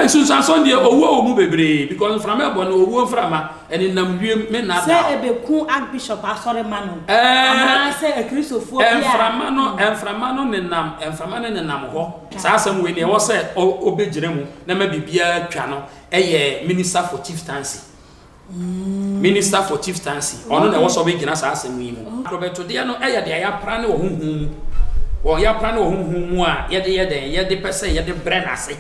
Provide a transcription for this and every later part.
Nsunsuansoɔ deɛ owuo wɔ mu bebree because mframa ɛbɔ no owuo mframa ɛnenam wiem me nna Sɛ da. ɛbɛku Archbishop asɔremma no Ɛɛ anaasɛ Akristofoɔ bi a. Mframa no mframa no nenam mframa no nenam hɔ saa asɛm wei deɛ ɛwɔ sɛ ɔbɛgyina mu na ma biribiara twa no ɛyɛ Minister for Chieftaincy. Minister for Chieftaincy, ɔno na ɛwɔ sɛ ɔbɛgyina saa asɛm yi mu. Atorobɛtodeɛ no yɛ deɛ yɛapra no wɔ honhom mu. Wɔ yɛapra no wɔ honhom mu a, yɛde yɛ dɛn? Yɛde pɛ sɛ yɛde brɛ no ase.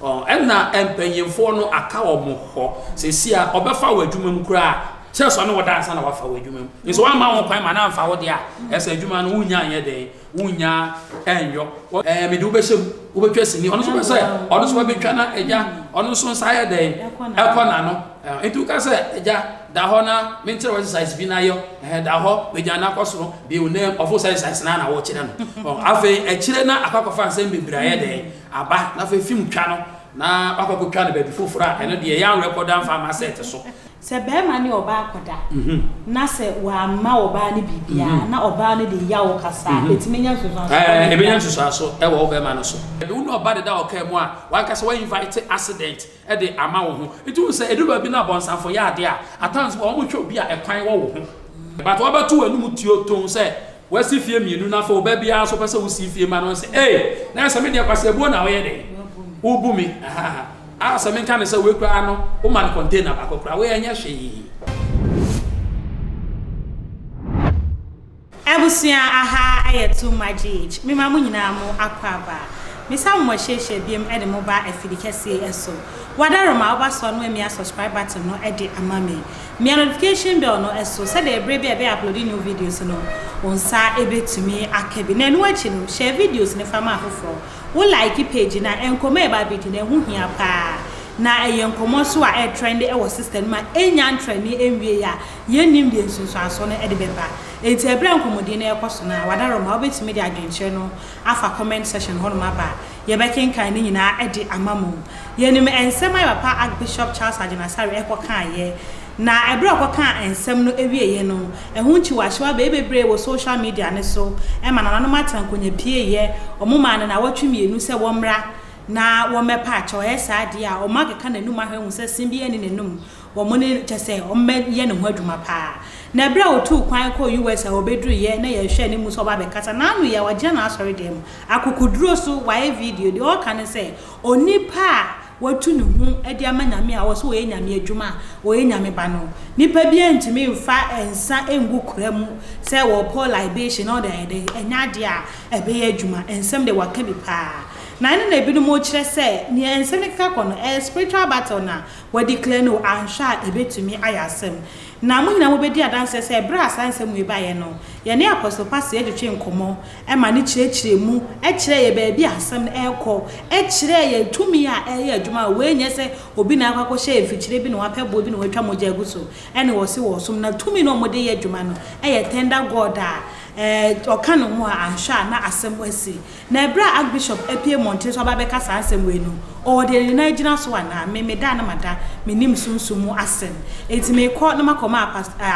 Ɛna mpanyinfoɔ no aka wɔn hɔ. Seesei a ɔbɛfa wɔ adwuma mu koraa, kyerɛ sɛ ɔne wo da ansa na wafa wɔ adwuma mu. Nso wamma wo kwan ma no amfa wo deɛ a, ɛsɛ adwuma no wonnya nyɛ dɛn? Wonnya nyɔ. Ɛɛ, mede wo bɛhyɛ mu, wobɛtwa sini. Ɔno nso pɛ sɛ ɔno nso bɛtwa na agya, ɔno nso nsa ayɛ dɛn? Ɛkɔ n'ano. Nti woka sɛ, agya, da hɔ na menkyerɛ wo exercise bi na yɔ. Ɛhɛn, da hɔ, pagya no akɔ soro, bue wo nan mu. Ɔfo sɛ exercise no ara na wokyerɛ no. Afei akyire na akɔ akɔfa nsɛm bebree ayɛ dɛn? Aba. Na afei film twa no, na wakɔ akɔtwa no baabi foforɔ a ɛno deɛ yɛanrekɔdo amfa amma set so. Sɛ barima ne ɔbaa kɔda na sɛ wamma ɔbaa no biribiara na ɔbaa no de yaw kasa a, ɛtumi nya nsunsuanso bɔne Ɛɛ, ɛbɛnya biara? nsunsuanso wɔ wo barima no so. Wo ne ɔba deda wɔ kaa mu a, w'ankasa wa invite accident de ama wo ho. Nti wohu sɛ ɛduru baabi na abɔnsamfo yɛ adeɛ a, at times wɔn hwɛ obi a ɛkwan wɔ wo ho. But wɔbɛto w'anum tuo toon sɛ wasi fie mmienu na afei wo ba biara nso pɛ sɛ wosi fie ma no sɛ ei, na ɛsɛ me deɛ kwaseabuo na woyɛ dɛn? Wobu me. Ahaa. Ah sɛ menka no sɛ wei koraa no woma no container baako koraa wei ɛnyɛ hwee. Abusua aha yɛ too much GH me ma mo nyinaa mo akwaaba me san mo ahyiahyia biom de mo ba afidi kɛseɛ yi so wadaroma woba so a na wamia subscribe button no de ama me mia notification bell no so sɛdeɛ ɛberɛ bi a yɛbɛ upload new videos no wo nsa bɛtumi aka bi na ɛno akyi no share videos no fa ma afoforɔ Wo like page no a, nkɔmmɔ a ɛba abɛdi no, ɛho hia paa. Na ɛyɛ nkɔmmɔ nso a ɛretrɛnde wɔ system no mu a ɛnnya ntrɛnee nwiei a yɛnnim deɛ nsunsuansoɔ no de bɛba. Enti ɛberɛ a nkɔmmɔdie no rekɔ so no a, Wadaroma, wobɛtumi de adwenkyerɛ no afa comment section hɔnom aba a, yɛbɛkenkan ne nyinaa de ama mo. Yɛnim nsɛm a yɛn papa Archbishop Charles Agyinasare kɔkaeɛ. Na ɛberɛ a ɔkɔkaa nsɛm no wieeɛ no, ɛho nkyiwahyewa bɛyɛ bebree wɔ social media no so ma nananom atenankonya pieeɛ. Wɔmaa no nnawɔtwe mmienu sɛ wɔmmra na wɔmmɛpa akyɛw. Ɛyɛ saa deɛ a, wɔakeka n'anum ahwɛ ahu sɛ se biara nni n'anum. Wɔn ne, kyerɛ sɛ, wɔbɛyɛ ne ho adwuma pa ara. Na ɛberɛ a ɔtuu kwan kɔɔ US a ɔbɛduruiɛ na yɛhwɛ anim sɛ ɔba abɛkasa, n'ano yɛ a, wagyina n'asɔredan mu. Akokoduro so, wayɛ video. Deɛ ɔreka ne sɛ, onipa a watu ne ho de ama Nyame a ɔwɔ sɛ ɔyɛ Nyame adwuma a ɔyɛ Nyame ba no, nipa biara ntumi mfa nsa ngu kora mu sɛ wɔpɔ libation na ɔde ayɛ dɛn, ɛnyɛ adeɛ a ɛbɛyɛ adwuma. Nsɛm deɛ waka bi paa. Na ɛno na ebinom kyerɛ sɛ nea nsɛm no keka kɔ no, ɛyɛ spiritual battle na wa declare no, anhwɛ a ɛbɛtumi ayɛ asɛm. Na mo nyinaa mobɛdi adanseɛ sɛ berɛ a saa nsɛm wei baeɛ no, yɛne Apostle Pastor twetwee nkɔmmɔ ma no kyerɛkyerɛɛ mu kyerɛɛ yɛn baabi a asɛm no rekɔ, kyerɛɛ yɛn tumi a ɛreyɛ adwuma a wei nyɛ sɛ obi na akɔ akɔhyɛ mfikyire bi na wapɛ boɔ bi na watwa mogya agu so ɛna wɔse wɔresom na tumi no a wɔde yɛ adwuma no yɛ tender God a ɔka ne ho a anhwɛ a na asɛm asi. Na ɛberɛ a Archbishop apue mmɔntene so aba abɛka saa asɛm wei no, ɔwɔ deɛ ne nan gyina so anaa? Me meda a na mada, mennim sunsum mu asɛm. Enti mekɔ na makɔma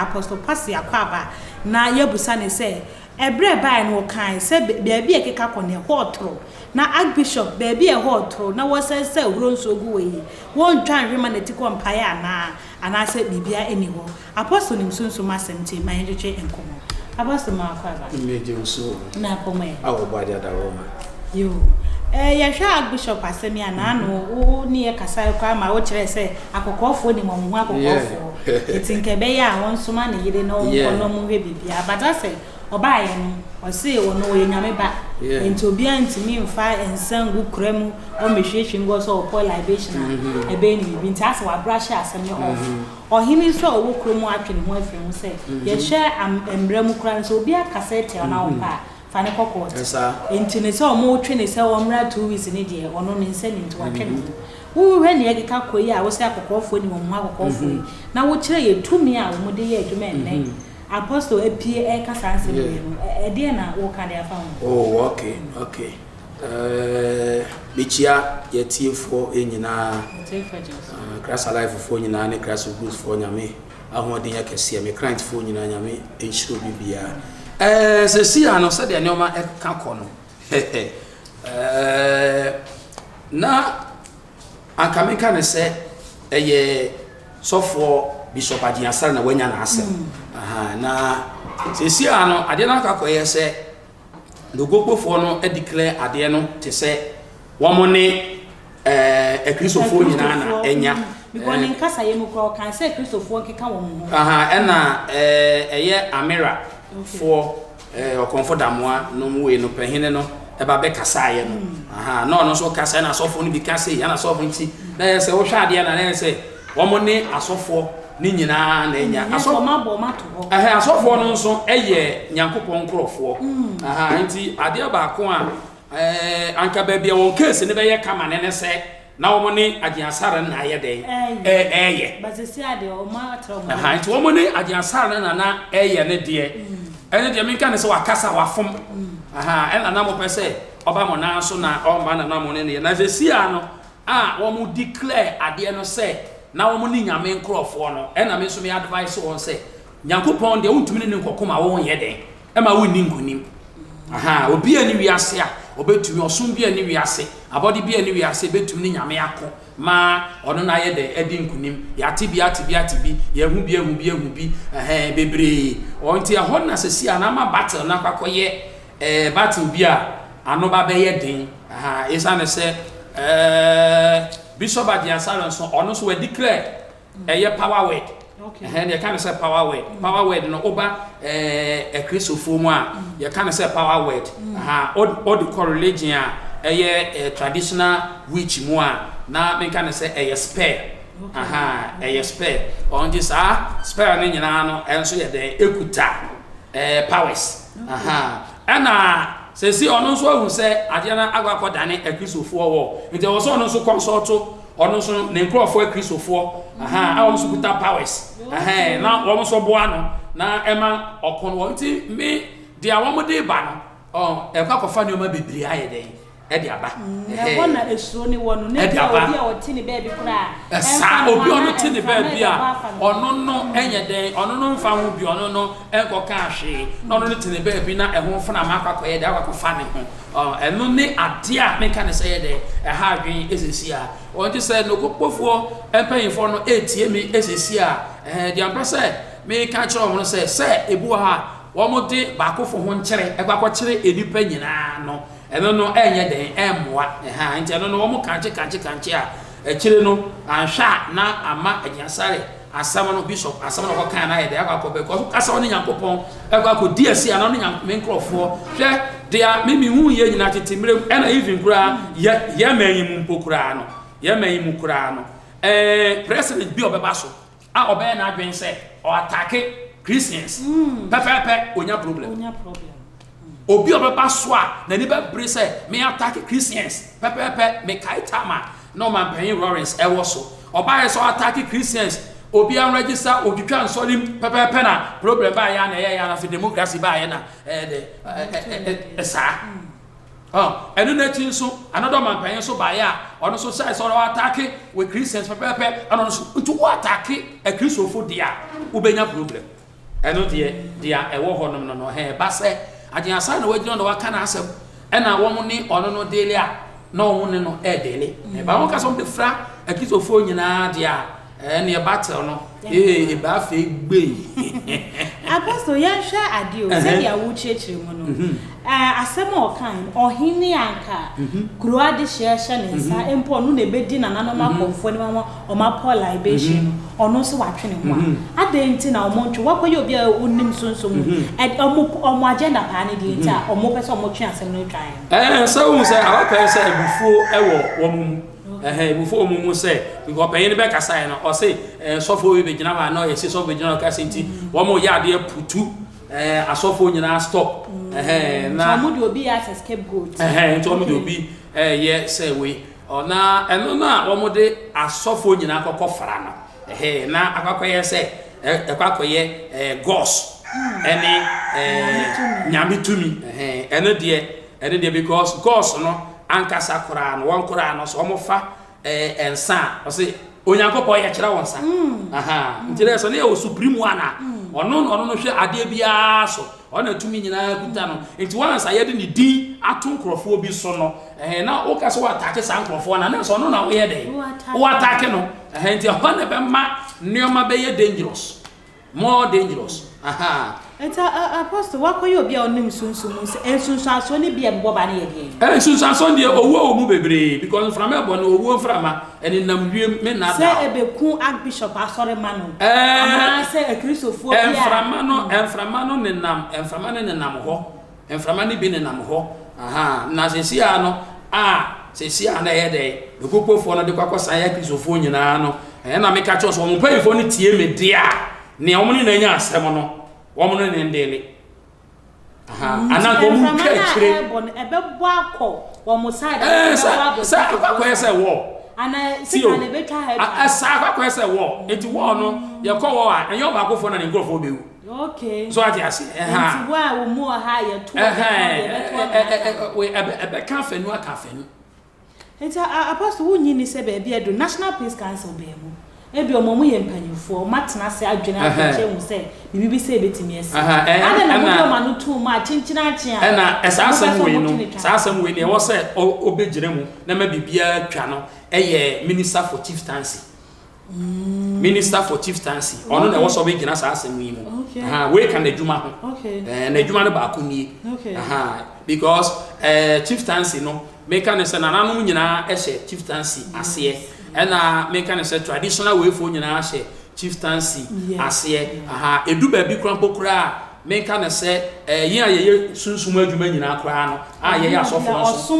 Apostle Passie akwaaba na yɛabusa no sɛ Ɛberɛ a ɛbaeɛ no, ɔkaae sɛ baabi a ɛkeka kɔ no, ɛhɔ retoro. Na Archbishop, baabi a ɛhɔ retoro na wɔsɛsɛ ahuro nsuo gu hɔ yi, wɔntwa nhwe ma n'atikɔ mpaeɛ anaa? Anaasɛ biribiara nni hɔ? Apostle nim sunsum asɛm nti ma yɛntwetwe nkɔmmɔ. Apostle ma wakɔ aba. Megye wo so o. Na akɔmmɔ ɛ? Awɔ bɔ ade adaworoma. Yoo. Eh, yɛhwɛ Archbishop asɛm yi a, naano wo ne yɛ kasae koraa ma wokyerɛɛ sɛ akɔkɔɔfoɔ nim wɔn ho akɔkɔɔfoɔ. Nti nka ɛbɛyɛ a wɔnsoma ne yere na ɔnkɔ na ɔmo nhwɛ biribiara. But asɛ ɔbaeɛ no, ɔse ɔno ɔyɛ Nyame ba. Nti obiara ntumi mfa nsa ngu kora mu ɔmmɛhwiehwie ngu hɔ sɛ ɔkɔ libation a ɛbɛyɛ no biribi. Nti asɛ wabrushe asɛm no off. Ɔhene nso a ɔwɔ kurom hɔ atwe ne ho afiri ho sɛ yɛhwɛ mmara mu koraa no sɛ obi akasa atia wo na wompɛ a, fa no kɔ court. Nti no sɛ ɔmo twe no sɛ ɔmmra 2 weeks no deɛ ɔno ne nsa ni nti watwe ne ho. Wohwɛ nea ɛkeka kɔ yi a wosɛ akɔkɔɔfoɔ nim wɔn ho akɔkɔɔfoɔ yi na wokyerɛ yɛ tumi a wɔn de yɛ adwuma ɛnnɛ Apostle apue ɛreka saa nsɛm wei no ɛdeɛn na woka de afa ho? Oh okay okay mekyia yɛtiefoɔ nyinaa, Christ Alive foɔ nyinaa ne Christ of Goods foɔ. Nyame ahoɔden yɛ kɛseɛ. Me client foɔ nyinaa, Nyame nhyira obi biara. Sɛsi a no sɛdeɛ nneɛma ɛka kɔ no, na Anka menka ne sɛ ɛyɛ sɔfoɔ Bishop Agyen Asare na wanya n'asɛm. Na seesei a no, adeɛ no akɔ akɔyɛ sɛ Nogokpofoɔ no declare adeɛ no te sɛ wɔn ne Akristofoɔ nyinaa na ɛnya. Because ne nkasayɛ mu koraa ɔkan sɛ Kristofoɔ nkeka wɔn ho. Ɛna ɛyɛ Amira foɔ Ɔkɔmfo Damoa nom wei no pɛhene no ɛba bɛkasaeɛ no. Na ɔno nso kasa, ɛna asɔfoɔ no bi ka sei, ɛna asɔfoɔ nti na ɛyɛ sɛ wohwɛ adeɛ na ɛyɛ sɛ wɔn ne asɔfoɔ ne nyinaa na ɛnya. Asɔfoɔ no nso ɛyɛ Nyankopɔn nkorɔfoɔ. Nti adeɛ baako a anka baabi a wɔn case no bɛyɛ kama ne ne sɛ na wɔn ne Agyeasare no na ayɛ dɛn ɛɛyɛ. Nti wɔn ne Agyeasare no na na ɛyɛ ne deɛ, ɛne deɛ menka ne sɛ wakasa wafom, ɛna na mopɛ sɛ ɔba mo nan so na ɔmba na na mo ne ne yɛ. Na sɛsi a no a wɔn declare adeɛ no sɛ na wɔn ne Nyame nkorɔfoɔ no, ɛna me nso me advice wɔn sɛ Nyankopɔn deɛ, wontumi ne ne nkɔko ma wɔnyɛ dɛn ɛma wonni nkonim. Obi a ne wiase a ɔbɛtumi ɔsom bi a ne wiase abɔde bi a ne wiase bɛtumi ne Nyame ako ma ɔno no ayɛ dɛn adi nkonim. Yɛate bi, ate bi, ate bi, yɛhu bi, ahu bi, ahu bi, ɛhɛn bebree. Ɔnti ɛhɔ na sɛsi a na ama battle no akɔyɛ battle bi a ano ba bɛyɛ den. Ɛsiane sɛ Bishop Agyeasare nso, ɔno nso wɔadeclare ɛyɛ power word. Ɛhɛn, yɛka no sɛ power word. Power word no, woba Akristofoɔ mu a, yɛka no sɛ power word. Ɔde kɔ religion a ɛyɛ traditional witch mu a, na menka no sɛ ɛyɛ spell. Ɛyɛ spell. Ɔno nti saa spell no nyinaa no ɛnso yɛ dɛn, ekuta powers. Ɛna sɛsi ɔno nso ahu sɛ adeɛ no akɔ akɔdane Akristofoɔ wɔ, nti ɛwɔ sɛ ɔno nso consult ɔno nso ne nkurɔfoɔ Akristofoɔ a wɔn nso kuta powers na wɔn nso boa no na ɛma ɔko no wɔn. Nti me deɛ a wɔn de ba no, ɔ ɛkɔ akɔfa nneɛma bebree ayɛ dɛn ɛde aba. Ɛhɔ na esuro ne wɔ no ne ɛde bia aba. Obi a ɔte ne baabi koraa ɛsaa ɛmfa no obi a ho ɔno anaa te ne ɛmfa baabi na a ɛbɛbɔ afa ne ho. Ɔno no ɛnyɛ dɛn, ɔno no mfa ho bi, ɔno no ɛnkɔka hwee na ɔno no te ne baabi na ɛho mframa akɔ akɔyɛ dɛ akɔ akɔfa ne ho. Ɛno ne adeɛ a meka ne sɛ yɛ dɛ ɛha adwene esisi a ɔnte sɛ nokokpofoɔ mpanyinfoɔ no etie mi esisi a. Deɛ mpɛ sɛ meka kyerɛ wɔn no sɛ ebi wɔ ha a wɔn de baakofo ho nkyerɛ ɛkɔ akɔkyerɛ nnipa nyinaa no, ɛno no ɛnyɛ dɛn ɛmmoa ɛha. Nti ɛno no wɔn kankye kankye kankye a akyire no anhwɛ a na ama Agyinasare asɛm no, bishop asɛm no ɔkɔkan na ayɛ dɛ akɔ akɔ bɛ kasa ɔne Nyankopɔn ɛkɔ akɔ di asi ana ɔne Nyanko me nkurɔfoɔ. Hwɛ deɛ me hu yɛ nyinaa tete mmerɛ mu, ɛna even koraa yɛ man yi mu mpo koraa no, yɛ man yi mu koraa no, president bi a ɔbɛba so a ɔbɛyɛ n'adwene sɛ ɔattack Christians pɛpɛɛpɛ, onya problem. Onya problem. Obi a ɔbɛba so a n'ani bɛbere sɛ me attack Christians pɛpɛɛpɛ, mekae time a na ɔmampanyin Lawrence ɛwɔ so, ɔbaayɛ sɛ ɔattack Christians, obiara register, otwitwa nsɔre mu pɛpɛɛpɛ na problem baayɛ a na ɛyɛ yɛ anafe democracy baayɛ na ɛyɛ dɛ ɛsaa. Ɛno n'akyi nso another ɔmampanyin nso baayɛ a ɔno nso sɛ ɔno attack wɔ Christians pɛpɛɛpɛ, ɛno nso. Nti wo attack Akristofo deɛ a, wobɛnya problem. Ɛno deɛ ɛwɔ hɔ nom no, ɛhɛn ɛba sɛ Agyeasa na wagyina na waka n'asɛm, ɛna wɔn ne ɔno no deal a na wɔn ne no ɛdeal. Ɛba wɔn kasa wɔn de fra Akristofoɔ nyinaa deɛ a, ɛne battle no eba afei gbei. Apostle, yɛnhwɛ adeɛ o, sɛdeɛ wokyerɛkyerɛ mu no, asɛm a ɔkae no, ɔhene anka kuro adehyeɛ hyɛ ne nsa mpo, ɔno na ɛbɛdi nananom akɔmfoɔ anim ama ɔmo apɔ libation no, ɔno nso watwe ne ho a, adɛn nti na ɔmo ntwe wakɔyɛ obi a onim sonsom mu? Ɔmo agenda paa ne deɛ nti a ɔmo pɛ sɛ ɔmo twe asɛm no twan no? Sɛ wohu sɛ awɔpɛ sɛ abufuo ɛwɔ wɔn mu, ɛhɛn, abufuo wɔ mu sɛ because ɔpanyin no bɛkasa yɛ no, ɔse sɔfoɔ bi bɛgyina hɔ a na ɔyɛ se sɔfoɔ bɛgyina hɔ kasa, nti wɔn yɛ adeɛ putu asɔfoɔ nyinaa stop, ɛhɛn, na nti ɔmo de obi yɛ as a scapegoat. Ɛhɛn, nti wɔn de obi ɛyɛ sɛ wei ɔna ɛno no a wɔn de asɔfoɔ nyinaa kɔkɔ fara no, ɛhɛn, na akɔkɔyɛ sɛ ɛkɔ akɔyɛ gods ɛne Nyame tumi. Ɛhɛn, ɛno deɛ because gods no ankasa koraa no, wɔn koraa no so wɔn fa nsa a ɔsɛ Onyankopɔn yɛ kyerɛ wɔn nsa aha. Nti dɛ sɛ ne yɛ wɔ supreme one a. Ɔno na ɔno no hwɛ adeɛ biara so. Ɔno na tumi nyinaa kuta no. Nti once a yɛde ne din ato nkurɔfoɔ bi so no, ɛhɛn, na woka sɛ woatake saa nkurɔfoɔ no a, na sɛ ɔno na woyɛ dɛn? Woatake no. Ɛhɛn, nti ɛhɔ na ɛbɛma nneɛma bɛyɛ dangerous. More dangerous. Aha. Nti Apostle, wakɔyɛ obi a ɔnim sunsum mu sɛ nsunsuansoɔ no bi a ɛbɛbɔ ba no yɛ deɛn? Nsunsuansoɔ deɛ, owuo wɔ mu bebree because mframa ɛbɔ no, owuo mframa, ɛnenam wiem, me nna Sɛ da. ɛbɛku Archbishop asɔremma no anaasɛ Akristofoɔ bi a. Mframa no, mframa no nenam, mframa no nenam hɔ, mframa no bi nenam hɔ, aha, na seesei ara no, a seesei ara no ɛyɛ dɛn, Nkokofoɔ no de kɔ akɔsan yɛ Akristofoɔ nyinaa no, ɛna meka kyerɛ sɛ wɔn mpanyinfoɔ no tie me deɛ a, nea wɔn ne no anya asɛm no, wɔn ne no ndeele. Aha, anaa nka wɔn ntwa akyire. Mframa no a ɛrebɔ no, ɛbɛbɔ akɔ wɔn side. Ɛɛ sɛ sɛ akɔ akɔyɛ sɛ wɔ. Ana sika na ɛbɛtwa ha atwa. Ɛsa akɔ akɔyɛ sɛ wɔ. Nti wɔ no, yɛkɔ wɔ a, ɛnyɛ ɔbaakofoɔ na ne nkurɔfoɔ bɛwu. Okay. So ate ase. Nti wo a wɔn mu wɔ ha yɛto ɛbɛto ɛbɛka afanu aka afanu. Nti Apostle, wonnye nni sɛ baabi aduru National Peace Council baa mu? Ebia wɔn a wɔyɛ mpanyimfoɔ, wɔatena ase adwene akɔkyɛ ahu sɛ biribi bi sɛ ebetumi asi. Adɛn na mode wɔn ano too mu a kyenkyen akye a Ɛna saa mopɛ sɛ asɛm wei wɔto no, no twa? saa asɛm wei no, ɛwɔ sɛ ɔbɛgyina mu na ma biribiara twa no yɛ Minister for Chieftaincy. Minister for Chieftaincy, ɔno na ɛwɔ sɛ ɔbɛgyina saa asɛm yi mu. Wei ka n'adwuma ho. N'adwuma no baako nie. Because chieftaincy no, meka ne sɛ nananom nyinaa hyɛ chieftaincy aseɛ. Ɛna meka ne sɛ traditional weifoɔ nyinaa hyɛ chieftaincy aseɛ. Ɛdu baabi koraa mpo koraa, meka ne sɛ yɛn a yɛyɛ sunsum adwuma nyinaa koraa no, a yɛyɛ asɔfoɔ nso,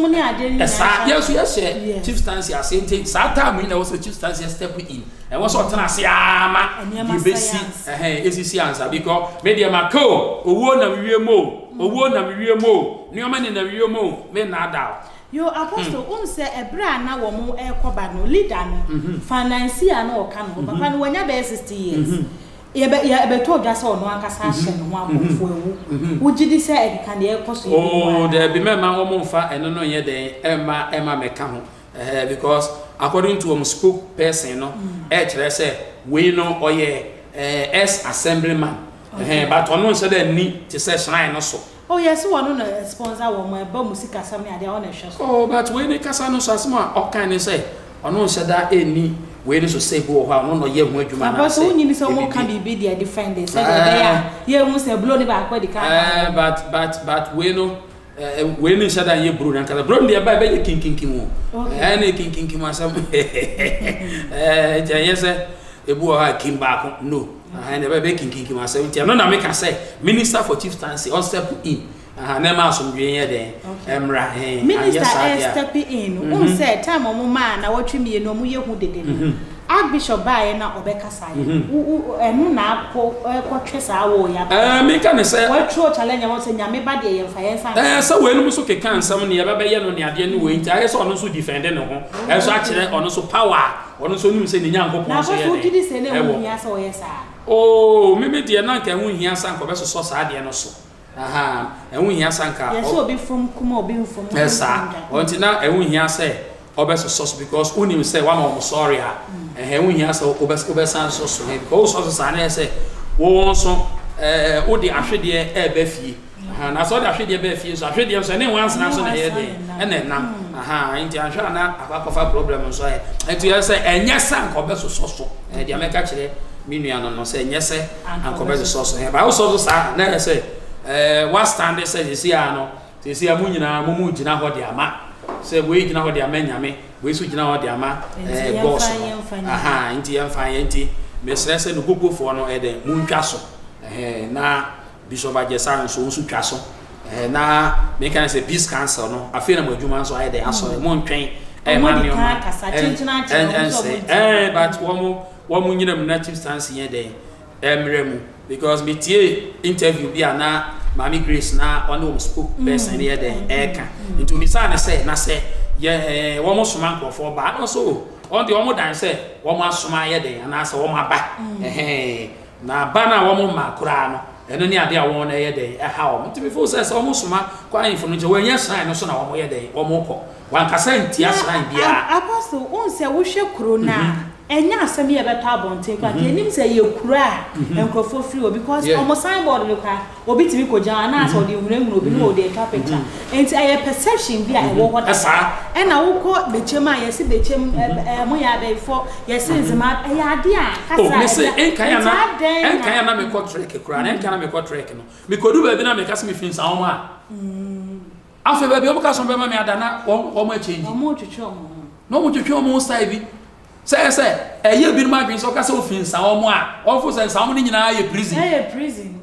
ɛsaa yɛn nso yɛhyɛ chieftaincy aseɛ. Nti saa time yi na ɛwɔ sɛ chieftaincy step in. Ɛwɔ sɛ ɔtena ase ara ma deɛ ɛbɛsi ɛhɛn ɛsisi ansa, because me deɛ maka o, owuo nam wiem o, owuo nam wiem o, nneɛma nenam wiem o, me nnaadaa o. Yo, Apostle, wohu sɛ ɛberɛ a na wɔn rekɔ ba no, leader no, financier a na ɔka ne ho, papa no wanya bɛyɛ 60 years, yɛbɛ, yɛbɛtɔɔ dwa sɛ ɔno ankasa ahyɛ ne ho akɔmfo awu. Wogye di sɛ ɛkeka deɛ ɛrekɔ so yi bi mu Oh, anaa? daabi, mɛmma wɔn mfa ɛno no nyɛ dɛn, ɛmma, ɛmma mɛka ho. Ɛhɛɛ because according to wɔn spoke person no ɛkyerɛ sɛ wei no ɔyɛ ɛɛ ex assemblyman, ɛhɛn, but ɔno nhyɛ dɛ nni te sɛ shrine no so. Oh yɛse wɔno na sponsor wɔn, ɛba mu sikasɛm ne adeɛ a ɔna ɛhwɛ so. Oh but wei ne kasa no so, asɛm a ɔkae ne sɛ ɔno nhyɛ da nni wei no so, sɛ ebi wɔ hɔ a ɔno na ɔyɛ ho adwuma Papa so anaasɛ wonyi ni sɛ wɔn ka ebibi. biribi deɛ defend sɛdeɛ ɛbɛyɛ a yɛnhu sɛ blow ne baako adi kan aka Ɛɛ ho. but wei no, wei no nhyɛ da nyɛ bro no ankasa. Bro no deɛ ɛba ɛbɛyɛ kinkinkim o. Ɛne kinkinkim asɛm. Nti ɛnyɛ sɛ ebi wɔ hɔ a kim baako no. Ɛne ɛbɛyɛ kinkinkim asɛm. Nti ɛno na meka sɛ Minister for Chieftaincy ɔn step in. Na ɛma asomdwee yɛ dɛn? Ɛmmra. Anyɛ Minister saa deɛ a. step in no, wohu sɛ time ɔmo maa nawɔtwe mmienu ɔmo yɛ hu dede no, Archbishop baeɛ na ɔbɛkasaeɛ. Wo, wo, ɛno na akɔ, ɛkɔtwe saa war yi aba. Ɛɛ, meka ne sɛ. Wɔatwerɛ challenge ama sɛ Nyame ba deɛ yɛmfa yɛn nsa nka. Ɛɛ, sɛ weinom nso keka nsɛm ne yɛbɛbɛyɛ no ne adeɛ ne wei nti, ayɛ sɛ ɔno nso defend ne ho. Ɛnso akyerɛ ɔno nso power a ɔno nso nim sɛ ne Nyankopɔn Na nso yɛ Apostle, wogye di dɛn? sɛ na ɛho Ɛwɔ. hia sɛ ɔyɛ saa? Oo, me me deɛ na anka ɛho nhia sɛ anka ɔbɛsosɔ saa adeɛ no so. Ahaa, ɛho nhia sɛ anka. Yɛsɛ obi fom kum a obi mfom, obi Ɛɛ mfom saa. dwa. Ɔnti na ɛho nhia sɛ ɔbɛsosɔ so because wonim sɛ wama wɔn sɔre a, ɛhɛn, ɛho nhia sɛ wobɛsan sɔ so because wosɔ so saa na ɛyɛ sɛ wo nso ɛɛ wode ahwedeɛ ɛɛba fie. Aha, na sɛ wode ahwedeɛ baa fie nso, ahwedeɛ nso ɛne nwansena nso na ɛyɛ dɛn ɛna ɛnam. Aha, nti anhwɛ a na akɔ akɔfa problem nso ayɛ. Nti ɛyɛ sɛ ɛnyɛ sɛ anka ɔbɛsosɔ so. Ɛɛ deɛ mɛka kyerɛ me nua no no sɛ ɛnyɛ sɛ anka ɔbɛsosɔ so. Ɛɛ ba wosɔ so saa na ɛyɛ sɛ ɛɛ wastande sɛ sisi a no, sisi a mo nyinaa mo mu gyina hɔ de ama sɛ wei gyina hɔ de ama Nyame, wei nso gyina hɔ de ama ɛɛ boss no. Aha, nti yɛmfa yɛn, nti mesrɛ sɛ no gogofoɔ no ɛyɛ dɛn montwa so. Ɛhɛn, na Bishop Agyesare nso, wo nso twa so. Ɛhɛn, na meka ne sɛ Peace Council no, afei na mo adwuma nso ayɛ dɛn asɔre. Montwɛn ɛma Wɔn di nneɛma kan akasa, kyenkyen akyerɛ wɔn sɛ wɔn nti. Ɛn, but wɔn nyina mu na chieftaincy yɛ dɛn ɛmmerɛ mu, because metie interview bi a na Maame Grace na ɔne wɔn spoke person no yɛ dɛn ɛɛka, nti obisaa no sɛ na sɛ yɛ ɛɛ wɔn soma nkurɔfoɔ ba na ɔsɛ o wɔn deɛ wɔn dan sɛ wɔn asoma yɛ dɛn anaasɛ wɔn aba, ɛhɛn, na ba no a wɔn mma koraa no ɛno ne adeɛ a wɔn ɛyɛ dɛn ɛha wɔn, nti mefo sɛ sɛ wɔn soma kɔ ahemfo no nkyɛn wɔnyɛ shrine no so na wɔn yɛ dɛn wɔn kɔ, wankasa ntia shrine biara. Apostle, wohu sɛ wohwɛ kuro no a, Ɛnyɛ asɛm yi a ɛbɛtɔ abɔnten koraa, nka yɛnim sɛ ɛyɛ kuro a nkurɔfoɔ firi hɔ because wɔn sign board no koraa obi tumi kɔgyina hɔ anaasɛ ɔde hunahuna obi na ɔde atwa picture. Nti ɛyɛ perception bi a ɛwɔ hɔ dada. Ɛna wokɔ Bɛkyɛm a yɛse Bɛkyɛm mo yɛ abɛɛfoɔ, yɛse Nzema, ɛyɛ adeɛ a kasa Oh, mese ɛda. nkan a Nti na adɛn nkan a na. na mekɔ trek koraa no, nkan a na mekɔ trek no, mekɔdu baabi na meka sɛ mefiri Nsawam a, afei baabi a wɔka sɛ wɔbɛma me ada na wɔn wɔn akyɛngyi. Wɔn retwetwe wɔn ho. Na wɔn twetwe wɔn ho style bi. Sɛ ɛyɛ sɛ ɛyɛ ebinom adwene sɛ ɔka sɛ ofi Nsawam a, wɔfo sɛ Nsawam no nyinaa yɛ prison. Ɛyɛ prison.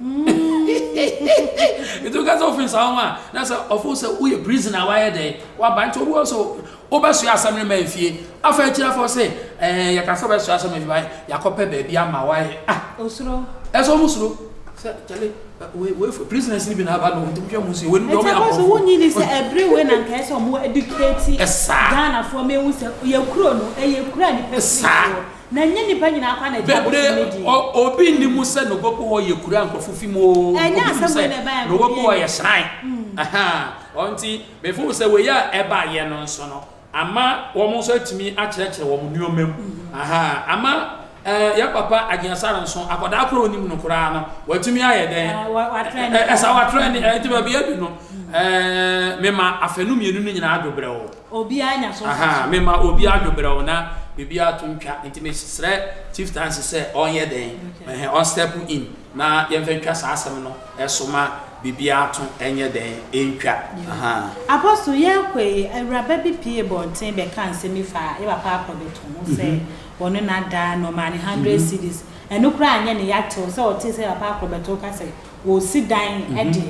Nti woka sɛ ofi Nsawam a, na sɛ ɔfo sɛ woyɛ prison a wayɛ dɛn waba. Nti obi wɔ so wobɛsoa asɛm no ma mfie. Afei akyiri afɔ sɛ ɛɛ yɛka sɛ wobɛsoa asɛm no ma yɛakɔpɛ baabi ama wayɛ. Ah. Osuro. Ɛsɛ wɔn suro. Sɛ kyale wei wei prisoners ni bi na aba no nti mohwɛ mo nsuo wei no deɛ Ɛti ɔmo yɛ akɔ so akorɔmfoɔ. wonyi ni sɛ ɛbere wei na nka ɛsɛ ɔmo educate Ɛsaa. Ghanafoɔ ma ehu sɛ yɛ kuro no ɛyɛ kuro a nipa firi Saa. soɔ na nyɛ nipa nyinaa koraa na ɛgye abosom Bebree no die. ɔ obi nni mu sɛ Nogokpo hɔ yɛ kuro a nkorɔfo fi mu oo Ɛnyɛ obi nim asɛm sɛ wei na ɛbaeɛ a nka Nogokpo obiara hɔ yɛ nim. shrine ahaa ɔnti mefeel sɛ wei a ɛbaeɛ no nso no Ama wɔn nso atumi akyerɛkyerɛ wɔn nneɛma mu. Aha, ama eh, yɛn papa Agyinasare nso, akwadaa koraa onim no koraa no, watumi ayɛ dɛn? Ah, Ɛsa watrɛ ne, ɛnti baabi adu no, eh, mema afanu mmienu no nyinaa adwo brɛw. Obiara nya so Aha, mema obiara adwo brɛw na biribiara to ntwa. Nti mesrɛ Chief Tansi sɛ ɔnyɛ dɛn? Ɛhɛn, ɔn step in. Na yɛmfa ntwa saa asɛm no so ma biribiara to nyɛ dɛn ntwa. Ahaa. Apostle, yɛrekɔ yi, awuraba bi piee bɔnten bɛkaa nsɛm bi faa yɛ papa Akɔbeto ho sɛ ɔne no ada na ɔmaa no hundred cedis. Ɛno koraa anyɛ ne ya tew sɛ ɔtee sɛ yɛ papa Akɔbeto ka sɛ ɔresi dan de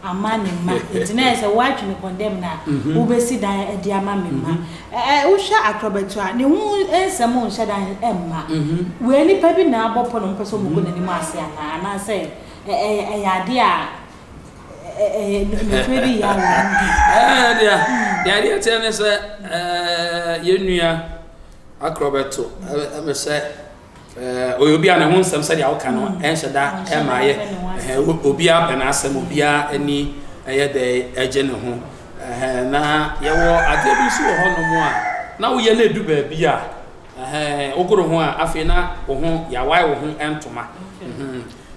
ama ne mma. Nti na ayɛ sɛ woatwe me condemn na wobɛsi dan de ama me mma. Ɛ wohwɛ akorɔbɛto a, ne ho nsɛm nhyɛ da mma. Wei nnipa bi na abɔ pɔ na wɔpɛ sɛ wɔgu n'anim ase anaa? Anaasɛ ɛyɛ adeɛ a ɛyɛ nokorɛ bi yɛ a wɔn mu bi? Ɛɛ deɛ deɛ adeɛ teɛ ne sɛ yɛn nua akorɔbɛto ɛmɛ sɛ Ɔyɛ obi a ne ho nsɛm sɛdeɛ woka no ɛnhyɛ da ɛma yɛ obiara pɛ n'asɛm, obiara ani ɛyɛ dɛ ɛgye ne ho. Na yɛwɔ adeɛ bi nso wɔ hɔnom a na woyɛ no ɛdu baabi a wogoro ho a afei na wo ho yɛawae wo ho ntoma.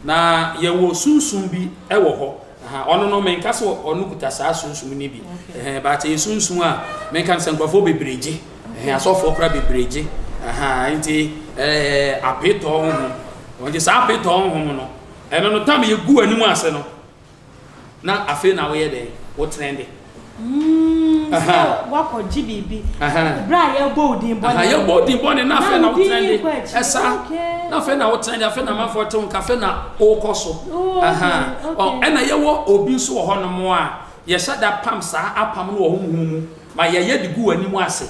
Na yɛwɔ sunsum bi ɛwɔ hɔ. Ɔno no menka sɛ ɔno kuta saa sunsum no bi, but ɛyɛ sunsum a menka no sɛ nkurɔfoɔ bebree gye. Ɛhɛn, asɔfoɔ koraa bebree gye. Ahaa, nti ɛɛ apeetɔɔ honhom. Nti saa apeetɔɔ honhom no, ɛno no tam yɛgu w'anim ase no, na afei na woyɛ dɛn? Wo trende. Mm, sɛ wakɔgye biribi. Berɛ a yɛbɔ wo din bɔne. Yɛbɔ wo din bɔne na afei na wo trende. Ɛsa. Na afei na wo trende, afei na amanfoɔ te wo nka, afei na wokɔ so. Ɛna yɛwɔ obi nso wɔ hɔnom a, yɛhyɛ da pam saa apam no wɔ honhom mu. Ma yɛyɛ de gu w'anim ase.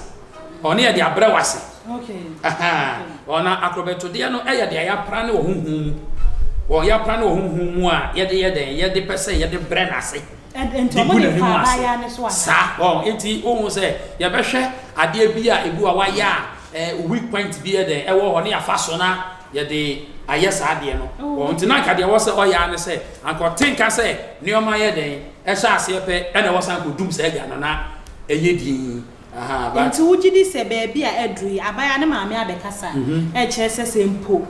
Ɔne yɛde abrɛ w'ase. Ɔna akorɔbɛtodeɛ no yɛ deɛ yɛapra ne wɔ honhom mu. Wɔ yɛapra ne wɔ honhom mu a yɛde yɛ dɛn? Yɛde pɛ sɛ yɛde brɛ n'ase. De gu n'anim ase. Saa. Ɔ nti wohu sɛ yɛbɛhwɛ adeɛ bi a ebi wɔ wayɛ a weak point bi yɛ dɛn ɛwɔ hɔ ne yɛafa so na yɛde ayɛ saa adeɛ no. Ɔ nti na anka deɛ ɛwɔ sɛ ɔyɛ ara ne sɛ anka ɔte nka sɛ nneɛma yɛ dɛn ɛhyɛ aseɛ pɛ ɛna ɛwɔ sɛ anka ɔdum saa gya no na ɛyɛ dinn. Ahaa but. Nti wogye di sɛ baabi a aduru yi abaayewa ne maame abɛkasa a ɛkyerɛ sɛ sɛ mpo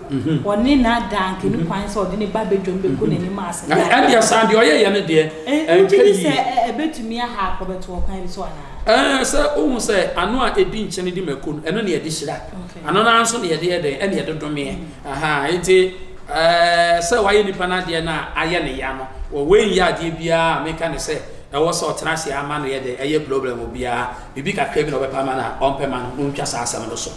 ɔne no ada a anka ɛni kwan sɛ ɔde ne ba badwam bɛgu n'anim ase da? Ɛndeɛ saa deɛ ɔyɛeɛ no deɛ ɛntwa Wogye di yie. sɛ ɛbɛtumi aha akɔbɛto ɔkwan bi so anaa? Ɛɛ sɛ wohu sɛ ano a ɛdi nkyene di mako no ɛno na yɛde hyira. Ano no ara nso na yɛde yɛ dɛn? Ɛna yɛde domeɛ. Ahaa, enti ɛɛ sɛ wayɛ nipa no adeɛ no a ayɛ ne ya no, wɔ wei nyɛ adeɛ biara a meka ne sɛ ɛwɔ sɛ ɔtena ase ama no yɛ dɛn, ɛyɛ problem obiara. Biribi kakra bi na ɔbɛpɛ ama no a, ɔmpɛ ma no na ɔntwa saa asɛm no so.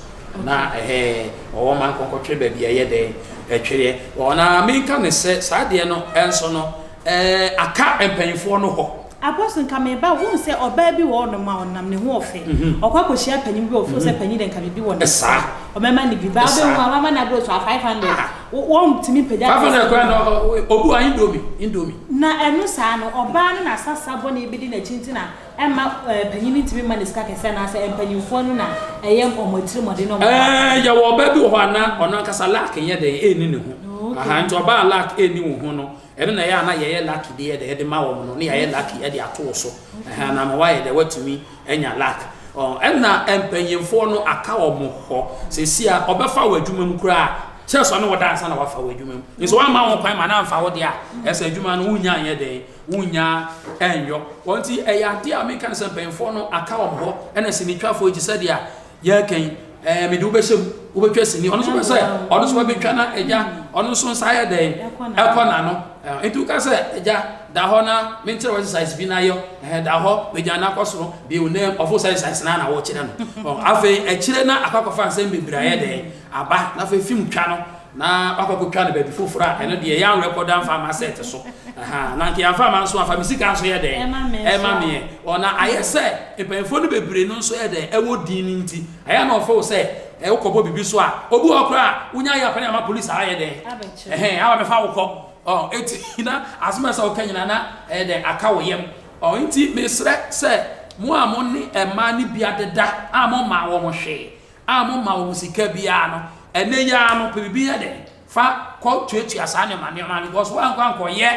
Na ɛhɛɛ, ɔwɔ ma nkɔnkɔtwere baabi a ɛyɛ dɛn, ɛtwereɛ. Wɔ na menka ne sɛ saa adeɛ no nso no, ɛɛ aka mpanyinfoɔ no hɔ. Apostle nka meba wohu sɛ ɔbaa bi wɔ hɔnom a ɔnam ne ho ɔfɛ ɔkɔ akɔhyia panyin bi a ɔfeel sɛ panyin deɛ nka biribi wɔ ne Saa. ɔbɛma no bi baa Saa. wobɛhu a wama no aboro so a 500 wɔntumi mpagya 500 koraa na obi wɔ indomie indomie. Na ɛno saa no ɔbaa no na sasa bɔne bi di n'akyi nti na ɛmma panyin no ntumi mma no sika kɛse anaasɛ mpanyinfoɔ no na ɛyɛ wɔn atirimɔden na wɔn Ɛɛ yɛwɔ ɔbaa bi wɔ hɔ a na ɔno ankasa luck nyɛ dɛn ɛnni ne ho. Okay. Aha nti ɔbaa a luck ɛnni wo ho no Ɛno na ɛyɛ a na yɛyɛ lucky de yɛ dɛ de ma wɔn no, na yɛayɛ lucky de ato wo so. Ɛhɛn, na ama woayɛ dɛ, woatumi anya luck. Ɔ ɛna mpanyinfoɔ no aka wɔn hɔ. Seesei a ɔbɛfa wɔ adwuma mu koraa, kyerɛ sɛ ɔne wo da ansa na wafa wɔ adwuma mu. Nso wamma wo kwan ma na amfa wo deɛ a, ɛsɛ adwuma no wonya nyɛ dɛn, wonya ɛnyɔ. Wɔn nti ɛyɛ adeɛ a meka no sɛ mpanyinfoɔ no aka wɔn hɔ. Ɛna sinitwafoɔ yi te sɛ deɛ yɛreka yi, ɛɛ mede wo bɛhyɛ mu, wobɛtwa sini. Ɔno nso bɛ sɛ ɔno nso bɛtwa na agya, ɔno nso nsa ayɛ dɛn, ɛkɔ n'ano. Nti woka sɛ agya da hɔ na menkyerɛ wo exercise bi na yɔ, ɛhɛn da hɔ, pagya no akɔ soro, bue wo nan mu, ɔfo sɛ exercise no ara na wokyerɛ no. Afei akyire na akɔ akɔfa nsɛm bebree ayɛ dɛn aba, na afei film twa no na wakɔ akɔtwa no baabi foforɔ a ɛno deɛ yɛn rekɔda mfa ama set so. Aha, na nka yɛamfa ama nso afa me sika nso yɛ dɛn ɛma meɛ. Ɔ na ayɛ sɛ mpanyinfoɔ no bebree no nso yɛ dɛn ɛwɔ din no nti ɛyɛ na ɔfo sɛ wokɔbɔ biribi so a obi wɔ koraa a wonya yɛ apɛ ne ama polisi ayɛ dɛn ɛhɛn aba bɛfa wo kɔ. Ɔ eti na asɛm a ɛsɛ woka nyinaa na ɛyɛ dɛn aka wo yam. Ɔ nti mesrɛ sɛ mo a mo ne mmaa no bi adeda a mo mmaa wɔn hwee a mo mma wɔn sika biara no, ɛnɛ yi ara no pɛ biribi yɛ dɛn fa kɔ tuatua saa nneɛma nneɛma no, because woankɔ ankɔyɛ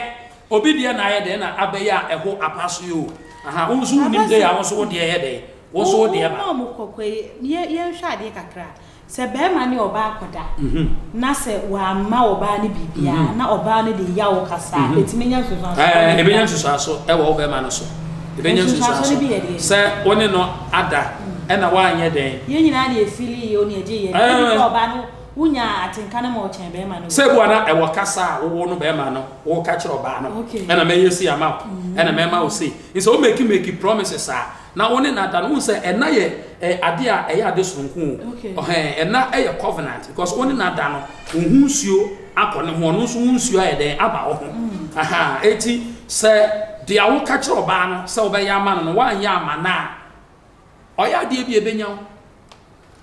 obi deɛ na ayɛ dɛn na abɛyɛ a ɛho apa so yi o. Aha, wo nso wonim dɛ a wo nso wo deɛ yɛ dɛn, wo nso wo deɛ ba. Wo ma wɔn kɔkɔ yi, yɛnhwɛ adeɛ kakra. Sɛ barima ne ɔbaa kɔda na sɛ wamma ɔbaa no biribiara na ɔbaa no de yaw kasa a, ɛtumi nya nsunsuanso bɔne bi? Ɛbɛnya nsunsuanso wɔ wo barima no so. Ɛbɛnya nsunsuanso bi yɛ deɛ? Sɛ wo ne no ada ɛna woanyɛ dɛn? Yɛn nyinaa na yɛfili yɛ o na yɛgye yɛn ani. Ebi koraa ɔbaa no wonya atenka no ma ɔkyɛn barima no. Sɛ ebua na ɛwɔ kasa a wowo no barima no woka kyerɛ ɔbaa no, ɛna mɛyɛ sei ama wo, ɛna mɛma wo sei. Nti sɛ wo make make promises a, na wo ne no ada no, wohu sɛ ɛna yɛ eh, ade a ɛyɛ ade soronko o. Ɔhɛn, ɛna yɛ covenant because wo ne no ada no, wo ho nsuo akɔ ne ho, ɔno nso wo nsuo ayɛ dɛn aba wo ho. Aha, eti sɛ deɛ woka kyerɛ ɔbaa no sɛ wobɛyɛ ama no no, woanyɛ ama no a, ɔyɛ adeɛ bi a ɛbɛnya wo.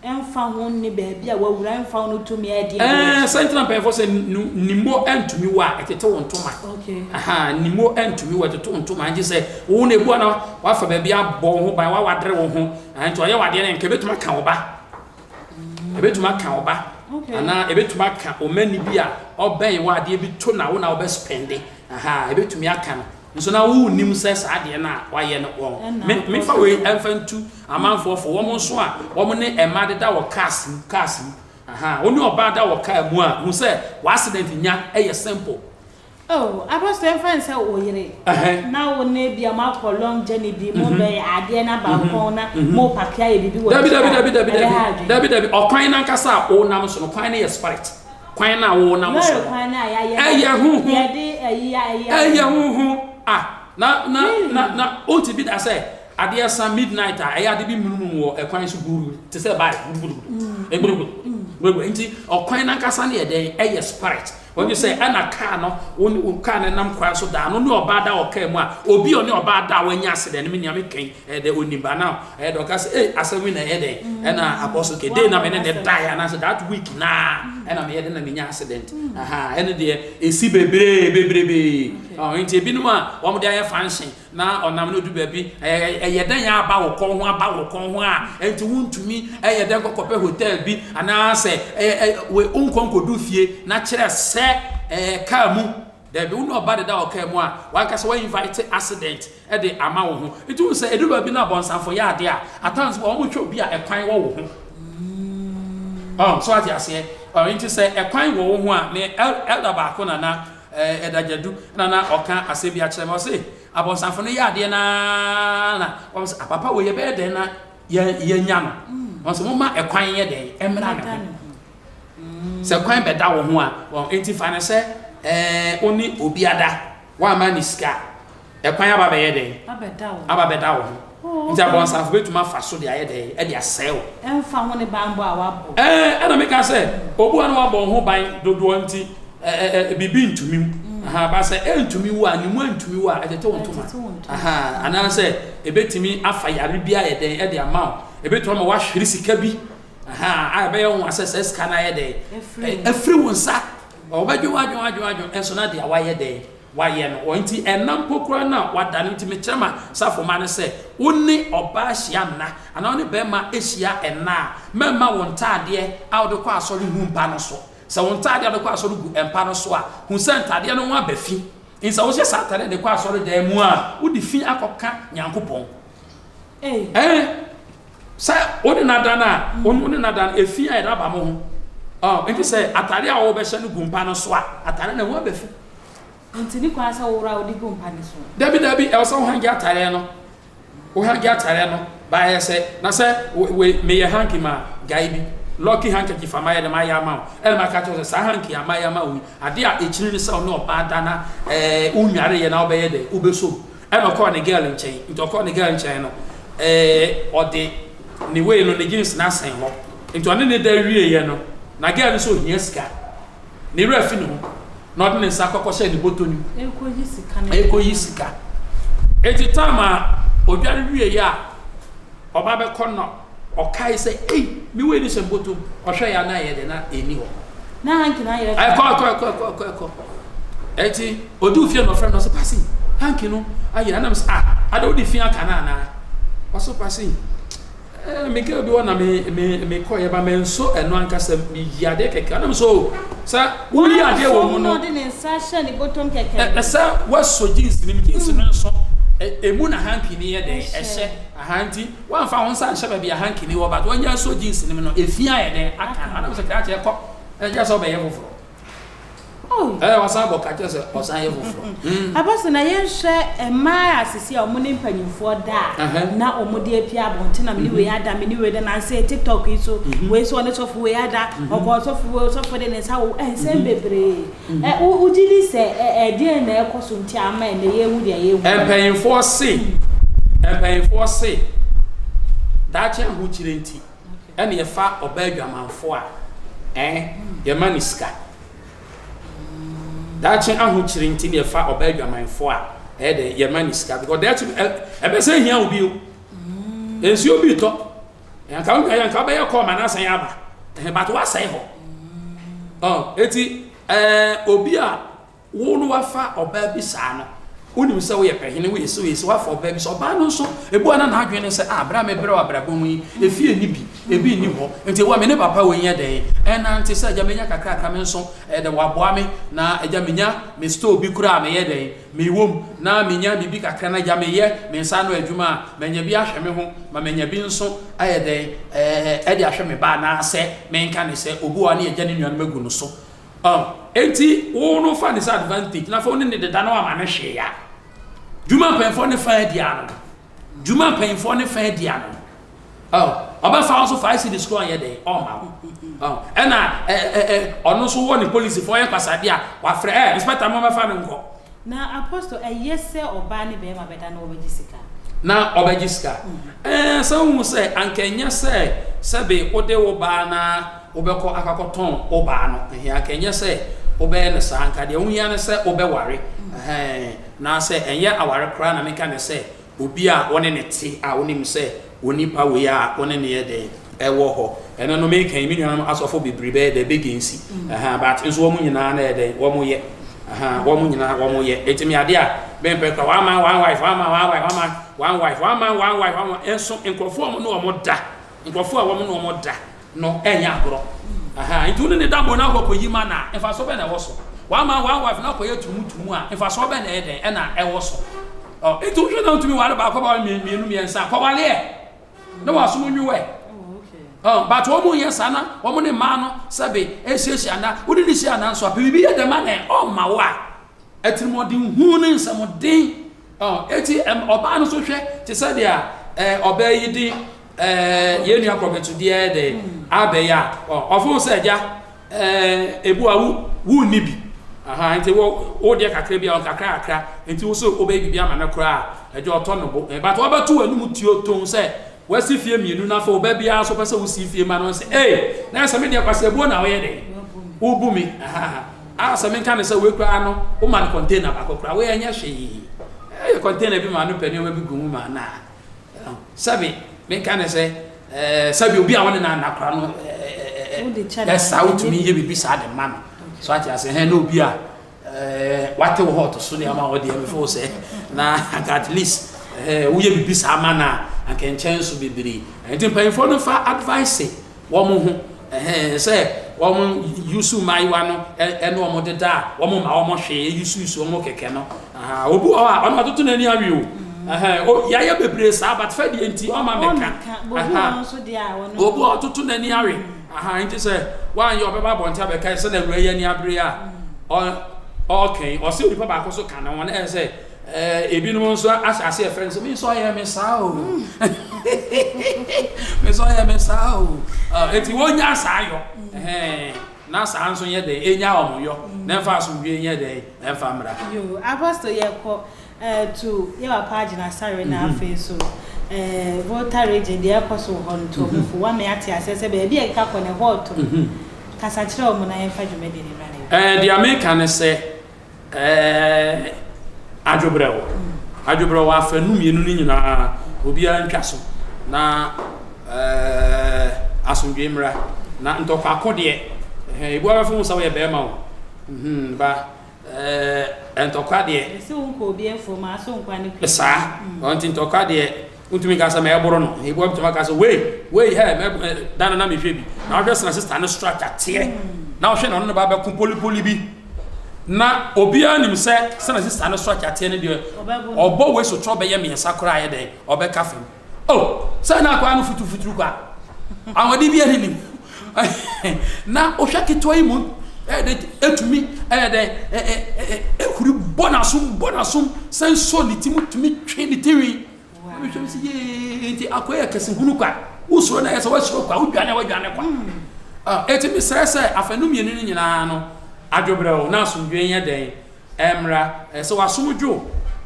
Ɛmfa ho ne baabi a wawura, ɛmfa ho ne tumi a ɛde Ɛɛ, sɛ nti na mpanyinfoɔ sɛ nimo ntumi wo a, ɛtete wo ntoma. Aha, nimo ntumi wo, ɛtete wo ntoma. Nti sɛ wo na ebu ana wafa baabi abɔ wo ho ban, wawadere wo ho. Nti ɔyɛ wadeɛ no nka ebetumi aka wo ba. Ebetumi aka wo ba. Anaa ebetumi aka ɔmani bi a ɔbɛn wo adeɛ bi to na wo na wobɛ spɛnde. Aha, ebetumi aka no. Nso na wonnim sɛ saa adeɛ no a wayɛ no wɔn. Me mefa wei ɛmfa ntu amanfoɔ fo, wɔn nso a wɔn ne mmaa deda wɔ cars mu, cars mu. Aha, wo ne ɔbaa da wɔ car mu a, hu sɛ w'accident nya ɛyɛ simple. Oh, Apostle, ɛmfa ne sɛ wo yere na wo ne bia mo akɔ long journey bi, mo bɛ adeɛ na ba kɔn na mo pake ayɛ biribi wɔ Dabi, dabi, dabi, dabi, dabi, dabi, dabi, ɔkwan n'ankasa a wonam so no, kwan no yɛ spirit. Kwan no a wonam so no, ɛyɛ huhu, ɛyɛ huhu. Ah, na na na na wonte bi da sɛ adeɛ sa midnight a ɛyɛ ade bi munumunu wɔ ɛkwan so guru te sɛ baa gudugudu egburugburu gbogbo. Nti ɔkwan nankasa no yɛ dɛn? Ɛyɛ spirit. Wɔn sɛ ɛna kaa no wɔn kaa no nam kwan so daa no ne ɔbaa da wɔ kaa mu a obi a ɔne ɔbaa da a wanya accident no me nea mekɛn ɛyɛ dɛ onim ba now ɛyɛ dɛ ɔka sɛ ee asɛm yi na ɛyɛ dɛ ɛna apostle ke day na me ne ne die anaasɛ that week naa ɛna meyɛ dɛ na menya accident aha ɛne deɛ esi bebree bebrebe ɔn nti ebinom a wɔn de ayɛ function na ɔnam no du baabi ɛyɛ dɛn yɛ aba wɔ kɔn ho aba wɔ kɔn ho a ɛnti wontumi ɛyɛ dɛn kɔkɔpɛ hotel bi anaasɛ ɛyɛ ɛ wonkɔ nkɔdu fie na kyerɛ sɛ ɛɛ kaa mu. Dabi, wo ne ɔba deda wɔ kaa mu a, w'ankasa wa invite accident de ama wo ho. Nti wohu sɛ ɛduru baabi na abɔnsamfo yɛ adeɛ a, at times wɔn hwɛ obi a ɛkwan wɔ wo ho. Ɔn, so ate aseɛ? Ɔn, nti sɛ ɛkwan wɔ wo ho a, me elder baako na na ɛda gyadu na na ɔka asɛm bi akyerɛ me, ɔse abɔnsamfo no yɛ adeɛ naa na wɔn sɛ apapa wei yɛbɛyɛ dɛn na yɛnya no. Wɔn sɛ momma ɛkwan yɛ dɛn ɛmmra ne ho. Sɛ kwan bɛda wo ho a, wɔn enti fa no sɛ ɛɛ wo ne obi ada, woamma ne sika a, ɛkwan aba bɛyɛ dɛn? Aba bɛda wo ho. Oh, Nti abɔnsamfo bɛtumi afa so de ayɛ dɛn? Ɛde asɛe wo. Ɛmfa ho ne banbɔ a wabɔ. Ɛɛ, ɛna meka sɛ, obu a na wabɔ wo ho ban dodoɔ nti, ɛɛ biribi ntumi wo. Aha, ba sɛ ɛntumi wo a, ne mu antumi wo a, ɛtete wo ntoma. Aha, anaasɛ ɛbɛtumi afa yare bi ayɛ dɛn ɛde ama wo. Ɛbɛtumi ama woahwere sika bi. Ahaa, a ɛbɛyɛ wo nwa sɛ saa sika no ayɛ dɛn? Afiri wo nsa. Wɔbɛdwen w'adwen adwen adwen nso na deɛ wayɛ dɛn? Wayɛ no. Wɔn nti ɛna mpo koraa no a wada no nti mekyerɛ ma safo ma no sɛ wo ne ɔbaa hyia nna anaa wo ne bɛrima hyia ɛna a mɛmma wo ntaadeɛ a wode kɔ asɔre ngu mpa no so. Sɛ wo ntaadeɛ a wode kɔ asɔre gu mpa no so a, hu sɛ ntaadeɛ no ho aba fi. Nti sɛ wohyɛ saa ataadeɛ de kɔ asɔre dan mu a, wode fi akɔka Nyankopɔn. Ɛɛ. Sɛ wo ne no ada no a, wo ne no ada no, efi ayɛ dɛ aba mo ho. Ɔ, nti sɛ atade a wobɛhyɛ no gu mpa no so a, atade no ɛho aba fi. Nti ne kwan sɛ wowora a wode gu mpa no so? Dabi, dabi, ɛwɔ sɛ wohange atadeɛ no. Wohange atadeɛ no, baayɛ sɛ, na sɛ wei, meyɛ hanky ma guy bi, lucky handkerchief a mayɛ dɛ mayɛ ama wo, ɛna maka kyerɛ wo sɛ saa hanky a mayɛ ama wo yi, adeɛ a ɛkyiri ne sɛ wo ne ɔbaa da na ɛɛ wonwareeɛ na wobɛyɛ dɛ, wobɛsɔ mu. Ɛna ɔkɔɔ ne girl nkyɛn, nti ɔkɔɔ ne girl nkyɛn no, ɛɛ ɔde ne wei no, ne jeans no asɛn hɔ. Nti ɔne ne da wieeɛ no, na girl no sɛ ohia sika. Ne werɛ afi ne ho, na ɔde ne nsa kɔkɔhyɛɛ ne bɔtɔ no mu. Ɛrekɔyi sika no. Ɛrekɔyi sika. Enti time a ɔdware wieeɛ a ɔba bɛkɔ no, ɔkae sɛ, Ei, me wei no hyɛ me bɔtɔ mu. Ɔhwɛeɛ a na ɛyɛ dɛ, na ɛnni hɔ. Na hanky no ayera. Ɛkɔ, ɛkɔ, ɛkɔ, ɛkɔ, ɛkɔ, ɛkɔ. Enti ɔduu fie no ɔfrɛ no, ɔsɛ, Pasi, hanky no ayera. Ɛna mesɛ, ah, ada wode fi aka no anaa? Ɔsɛ, Pasi, Eh, me girl bi hɔ na me me me kɔ yɛ ba me nso ɛno ankasa me yi adeɛ kɛkɛ ɛna me so oh, sɛ woyi adeɛ wɔ mu no ɔde ne nsa hyɛ ne bɔtɔm kɛkɛ ɛsɛ wasɔ jeans no mu jeans no nso emu na hanky ni yɛ dɛn ɛhyɛ aha nti wamfa ho nsa nhyɛ baabi a hanky ni wɔ but wanya sɔ jeans no mu no efi ayɛ dɛn aka ɛna me sɛ krakye ɛkɔ ɛnyɛ sɛ ɔbɛyɛ foforɔ. Ɛɛ ɔsan bɔ ka kyerɛ sɛ ɔsan yɛ foforɔ. Mm. Apostle na yɛnhwɛ mmaa a sisi a wɔn ne mpanyinfoɔ da a na wɔn de apia abɔnten na mene wei ada mene wei da na nsɛ TikTok yi so wei so ɔne sɔfo wei ada ɔkɔ sɔfo wei sɔfo de ne nsa wo nsɛm bebree ɛ wo wogye di sɛ ɛ ɛdeɛn na ɛkɔ so nti ama ɛnɛ yɛhu deɛ yɛhu. Mpanyinfoɔ se mpanyinfoɔ se daakye ahokyere nti. Ɛna yɛfa ɔbaa adwamanfoɔ a, ɛn, yɛma no sika. Daakye ahokyere nti na yɛfa ɔbaa adwamanfoɔ a, ɛyɛ dɛ yɛma no sika. Because daakye ɛbɛsɛ hia wo bio. Nsuo bi tɔ. Nka wo nka wobɛyɛ kɔɔ ma no asan aba. But wasɛe hɔ. Ɔ, eti ɛɛ obi a Wo no wafa ɔbaa bi saa no, wonim sɛ woyɛ pɛhene, woyɛ sei, woyɛ sei, wafa ɔbaa bi saa. Ɔbaa no nso, ebi a na n'adwene ne sɛ, ah, berɛ a mebrɛ wɔ abrabɔ mu yi, efie nni bi, ebi nni hɔ, nti ewa me ne papa wei nyɛ dɛn ɛnante sɛ agya menya kakrakra me nso, ɛyɛ dɛ waboa me, na agya menya me store bi koraa a meyɛ dɛn, mewɔ mu, na menya biribi kakra na agya meyɛ me nsa ano adwuma a, manya bi ahwɛ me ho, ma manya bi nso ayɛ dɛn, ɛɛ, ɛde ahwɛ me ba anaasɛ menka ne sɛ obi wɔ hɔ a ne agya ne nuanom agu no so. Ɔn, enti wo no fa ne sɛ advantage na fa wo ne ne deda na wama no hwee a. Dwuma mpanyinfoɔ ne fa adi ano. Dwuma mpanyinfoɔ ne fa adi ano. Ɔn, ɔbɛfa wo so fa cedis kora ɔnyɛ dɛn, ɔmma wo. Ɔn, ɛna ɛ ɛ ɛ ɔno nso wɔ ne polisifoɔ yɛ kwasadeɛ a wafrɛ ɛ inspector mo mɛfa no nkɔ. Na apostle, ɛyɛ sɛ ɔbaa ne bɛɛma bɛda na wɔbɛgye sika? Na ɔbɛgye sika? Ɛɛ, sɛ wohu sɛ anka ɛnyɛ sɛ sɛbe wode wo baa na wobɛkɔ akɔtɔn wo baa no, ɛhɛn, anka ɛnyɛ sɛ wobɛyɛ no saa, anka deɛ wohia ne sɛ wobɛware, ɛhɛn, na sɛ ɛnyɛ aware koraa na meka ne sɛ obi a wo ne no te a wonim sɛ onipa wei a wo ne no yɛ dɛn ɛwɔ hɔ, ɛno no meka yi, me nuanom asɔfo bebree bɛyɛ dɛn bɛgensi, ɛhɛn, but nso wɔn nyinaa na yɛ dɛn, wɔn yɛ, ɛhɛn, wɔn nyinaa wɔn yɛ, eti me adeɛ a mempɛ koraa, one man one wife, one man one wife, one man one wife, one man one wife, one man, nso nkurɔfoɔ a wɔn ne wɔn da, nkurɔfoɔ a wɔn ne wɔn da, no ɛnyɛ agorɔ. Ahaa, nti wo ne ne da bɔ na akɔkɔyi ma no a, mfasoɔ bɛn na ɛwɔ so? One man one wife na akɔyɛ tumutumu a, mfasoɔ bɛn na ɛyɛ dɛn ɛna ɛwɔ so? Ɔ, nti wohwɛ na wontumi ware baako bɛware mmienu mmiɛnsa a, kɔware ɛ, na wasom nwi wɛ. Ɔ, but wɔn nyɛ saa na wɔn ne mmaa no sɛbe ɛhyiahyia na wode ne hyia na nso a, pɛ biribi yɛ dɛm a na ɔmma wo a. Atirimuɔden hunu ne nsɛmden. Ɔ, eti ɛm, ɔbaa no nso hwɛ te sɛ deɛ ɛɛ ɔbaa yi de ɛɛ yɛn nua kɔbɛtudeɛ de abɛyɛ a, ɔ, ɔfo sɛ agya ɛɛ ebu a wo wonni bi. Aha, nti wo wo deɛ kakra bi a ɔnkakra kakra, nti wo so wobɛyɛ biribi ama no koraa a, agya ɔtɔ ne bo. But ɔbɛto w'anum tuo ton sɛ Wasi fie mmienu na afei ɔbaa biara nso pɛ sɛ wosi fie ma no sɛ ee na sɛ me deɛ kwasi abuo na woyɛ dɛn wobu me ahaha a sɛ menka ne sɛ wei koraa no woma no container baako koraa wei ɛnyɛ hwee ɛyɛ container bi ma no pɛ nneɛma bi gu mu ma na sɛbi menka ne sɛ ɛɛ sɛbi obi a wɔne na anna koraa no ɛɛ ɛsa wotumi yɛ biribi saa de ma no so ate ase hɛn na obi a Eh, wate wo hot so nneɛma wɔ deɛ mefo sɛ na anka at least eh, woyɛ biribi saa ma no a anka nkyɛn so bebree. Nti mpanyinfoɔ no fa advice wɔn ho eh, sɛ wɔn yusu mmaayewa no ɛne wɔn deda a wɔn ma wɔn hwee yusu yusu wɔn kɛkɛ no. Aha, obi wɔ hɔ a ɔno atoto n'ani awe o. Ɛhɛn, o, yɛayɛ bebree saa, but fɛ deɛ nti ɔma mɛka. Obi a ɔtoto n'ani awe. Aha, nti sɛ woanyɛ ɔbɛba abɔnten abɛka sɛ na awura yi ani abere a ɔɔkɛn. Ɔsɛ onipa baako so ka ne ho na ɛyɛ sɛ ebinom nso ahyɛ ase ɛfrɛ no sɛ me nso ɔyɛ me saa o. Me nso ɔyɛ me saa o. Eti wɔnya saa yɔ. Ɛhɛn, na saa nso nyɛ dɛn, enya wɔn yɔ. Na ɛmfa asomdwoe nyɛ dɛn, ɛmfa mmra. Yo, Apostle yɛkɔ Eh to yɛ papa agyina sare na afei nso eh Volta region deɛ ɛkɔ so wɔ hɔ no to ɔmo fo wama yɛate aseɛ sɛ baabi a ɛkeka kɔ no ɛhɔ ɔɔto no kasa kyerɛ ɔmo na yɛmfa dwumadie no mmra n'awie. Eh deɛ meka ne sɛ eh adwobrɛw adwobrɛw afanu mmienu no nyinaa obiara ntwa so na eh asomdwoe mmra na ntɔkwako deɛ eh ebu abɛfo ho sɛ woyɛ bɛrima o mhm ba Ɛɛ ntɔkwa deɛ. Yɛse wo nkɔ obi afuom a aso nkwa ne kua. Saa ɔnti ntɔkwa deɛ wontumi nka sɛ mɛboro no. Ebi wɔ bɛtumi aka sɛ wei wei hɛ mɛ da no na mehwɛ bi. Na wohwɛ sena sista no structure teɛ. Na wohwɛ na ɔno ne ba bɛko polipoli bi. Na obiara nim sɛ sena sista no structure teɛ no deɛ ɔbɔ wei sotorɔ bɛyɛ mmiɛnsa koraa yɛ dɛn ɔbɛka fam. Oh, sɛ na akwaa no futufuturu kwa. Ahoɔden bi ani nim. Na wohwɛ ketewa yi mu ɛde etumi ɛyɛ dɛ ehuri bɔ n'asom bɔ n'asom sɛ nsɔ ne ti mu tumi twe ne ti nwi. Mehwɛ sɛ yee nti akwaa yɛ kɛse hunu kwa. Wosoro na ɛyɛ sɛ wasuro kwa, wodwane wadwane kwa. Ah, eti mesrɛ sɛ afanu mmienu no nyinaa no adwobrɛw na asomdwoe nyɛ dɛn Ɛmmra. Sɛ w'asom dwo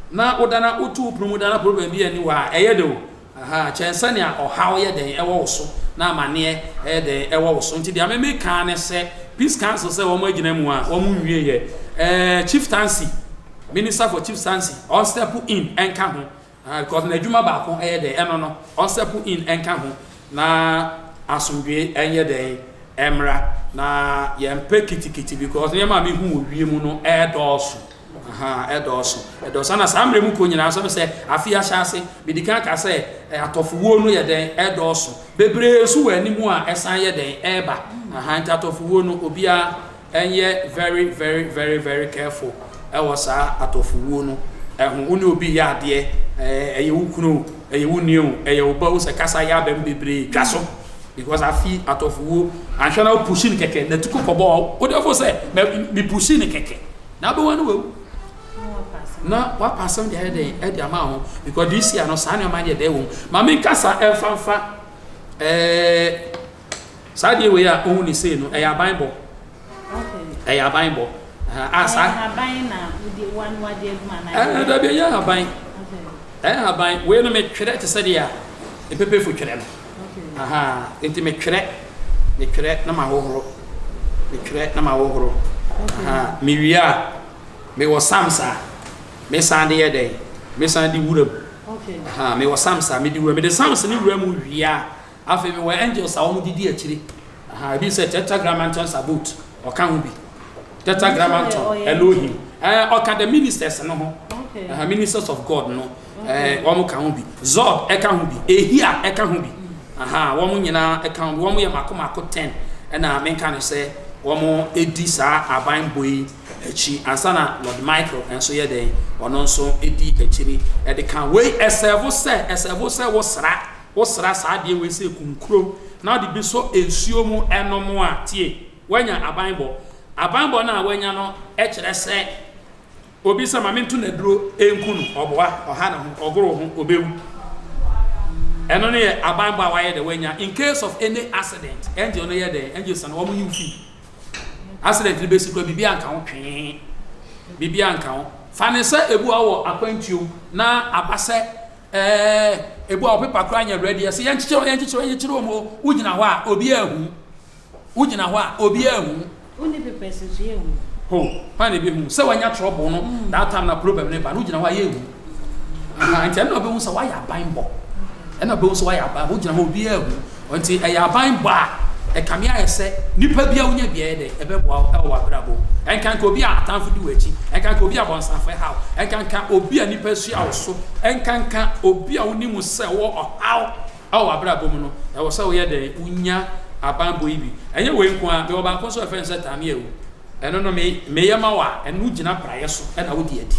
na woda na woto wo pono mu da na problem bi anni hɔ a, ɛyɛ dɛ o. Ahaa, kyɛn sɛnea ɔhaw yɛ dɛn ɛwɔ wo so na amaneɛ ɛyɛ dɛn ɛwɔ wo so. Nti deɛ me meka ara ne sɛ, Peace Council sɛ wɔn agyina mu a, wɔn nwieɛ. Ɛɛ Chieftaincy, Minister for Chieftaincy, ɔnstep in ɛnka ho. Ah because n'adwuma baako ɛyɛ dɛn ɛno no ɔnsɛpo in ɛnka ho na asomdwoe ɛnyɛ dɛn ɛmmra na yɛmpɛ kitikiti because nneɛma a mehu wɔ wiem no ɛɛdɔɔso aha ɛdɔɔso ɛdɔɔso ana saa mmerɛ mu kɔ nyinaa nso sɛ afe ahyɛ ase medi kan ka sɛ atɔfowuo no yɛ dɛn ɛdɔɔso bebree nso wɔ anim a ɛsan yɛ dɛn ɛɛba aha nti atɔfowuo no obiara Ɛnyɛ very very very very careful ɛwɔ saa atɔfowuo no ɛho. Wo ne obi reyɛ adeɛ, ɛyɛ wo kunu o, ɛyɛ wo nua o, ɛyɛ wo ba o, sɛ kasa yɛ abam bebree, twa so. Because afi atɔfowuo, anhwɛ na wo pushi no kɛkɛ, na tuko kɔbɔ wo, wo deɛ wofo sɛ, mɛ me pushi no kɛkɛ, na abɛwa no wawu. Na wapa asɛm de ayɛ dɛn ɛde ama ho. Because this year no, saa nneɛma deɛ dɛn wɔ mu. Ma menkasa ɛmfa mfa ɛɛ. Saa adeɛ wei a wohu no sei no, ɛyɛ aban bɔ. Ɛyɛ aban bɔ. A saa. Ɛyɛ aban na wode wanoa de agu mu anaa? Ɛɛ dabi ɛnyɛ ahaban. Ɛyɛ ahaban. Wei no metwerɛ te sɛ deɛ mpepefo twerɛ no. Aha nti metwerɛ metwerɛ na mahohoro metwerɛ na mahohoro. Aha mewie a mewɔ psalms a mesan de yɛ dɛn mesan de wura mu. Aha mewɔ psalms a mede wura mede psalms ne wura mu wie a. Afei mewɔ angels a wɔdidi akyire. Aha, ebi sɛ Tetragrammaton Sabaoth, ɔka ho bi. Tetragrammaton Elohim. Eh, ɔka the ministers no ho. Aha, ministers of God no. Eh, wɔn ka ho bi. Zod ɛka ho bi. Ehia ɛka ho bi. Aha, wɔn nyinaa ɛka ho bi. Wɔn yɛ mako mako ten. Ɛna menka no sɛ wɔn edi saa aban bɔ yi akyi ansa na Lord Michael nso yɛ dɛn ɔno nso edi akyiri ɛde ka wei ɛsɛvo sɛ ɛsɛvo sɛ wosra Wosra saa adeɛ wei sɛ kunkuro na wode bi sɔ nsuo mu nom a, tie, woanya abanbɔ. Abanbɔ no a woanya no kyerɛ sɛ obi sɛ ma mento no aduro nku no, ɔboa, ɔha ne ho, ɔgoro ho, ɔbɛwu. Ɛno no yɛ abanbɔ a wayɛ dɛ woanya. In case of any accident, angel no yɛ dɛ, angels no wɔn yi wo fi. Accident no bɛsi kora biribi anka ho twee. Biribi anka ho. Fa ne sɛ ebu a wɔ akwantuom na aba sɛ Ɛɛ ebu a wo paper koraa nyɛ ready ɛsɛ yɛnkyekyere wɔn yɛnkyekyere wɔn yɛnkyekyere wɔn o wogyina hɔ a obiara ahu wogyina hɔ a obiara ahu. Wonni papers nso yɛnhu. Ho hwan na ebehu sɛ wanya trouble no that time na problem no ba no wogyina hɔ a yɛnhu aha nti ɛna ɔbɛhu sɛ wayɛ aban bɔ ɛna ɔbɛhu sɛ wayɛ aban bɔ wogyina hɔ obiara ahu. Enti ɛyɛ aban bɔ a ɛkame ayɛ sɛ nipa bi a wonya bi ɛyɛ dɛ ɛbɛboa wo ɛwɔ w'abrabɔ mu. Ɛnkanka obi a atamfo di w'akyi, ɛnkanka obi a bɔnsafo ɛhaw, ɛnkanka obi a nipa sua wo so, ɛnkanka obi a wonim sɛ wɔ ɔhaw ɛwɔ w'abrabɔ mu no, ɛwɔ sɛ woyɛ dɛn wonya aban bɔ yi bi. Ɛnyɛ wei nko ara, mewɔ baako nso a yɛfrɛ no sɛ Taame Awu. Ɛno no me meyɛ ma wo a, ɛno gyina praeɛ so ɛna wode adi.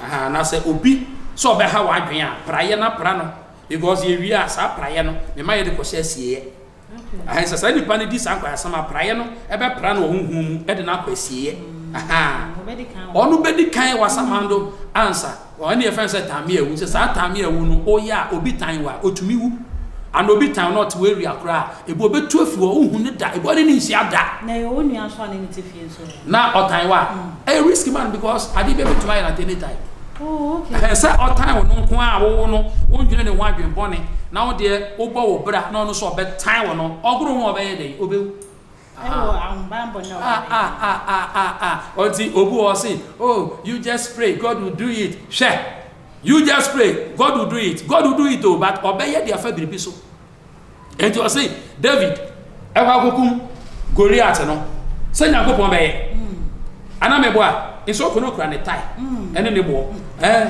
Ahaa, na sɛ obi Sɛ ɔbɛha w'adwene a, praeɛ no apra no because yɛwie a saa praeɛ no mema yɛde kɔhyɛ asieeɛ. Ahan sɛ saa nipa no di saa nkwayasɛm a, praeɛ no ɛbɛpra no wɔ honhom mu de no akɔ asieeɛ. Ahaa. Ɔno bɛdi kan wɔ asamando ansa. Ɛne yɛfrɛ no sɛ tame awu. Sɛ saa tame awu no woyɛ a obi tan wo a, ɔtumi wu. Ana obi tan wo na ɔte wo area koraa a, ebi ɔbɛtu afi hɔ, wonhu no da, ebi ɔne no nhyia da. Na ɛyɛ wo nua nso a ne ne te fie nso ɛ? Na ɔtan wo a, ɛyɛ risk ma no because adeɛ biara bɛtumi ayɛ no at any time. Oh, okay. Ɛhɛn, sɛ ɔtan wo no nko ara a wowo no, wondwene ne ho adwene bɔne, na wo deɛ wobɔ wo bra na ɔno nso ɔbɛtan wo no, ɔgoro ho a ɔbɛyɛ dɛn? Ɔbɛwu. Ɛwɔ ahobammɔ na Ah, ah, ah, ah, ah, ah. Ɔnti obi wɔ hɔ se, oh, you just pray, God will do it. Hwɛ, you just pray, God will do it. God will do it o, but ɔbɛyɛ de afa biribi so. Enti ɔse, David ɛkɔ akɔkum Goliath no, sɛ Nyankopɔn bɛyɛ. Ana meboa? Nso ɔkɔ no kura ne tae ɛne ne boɔ. Eh,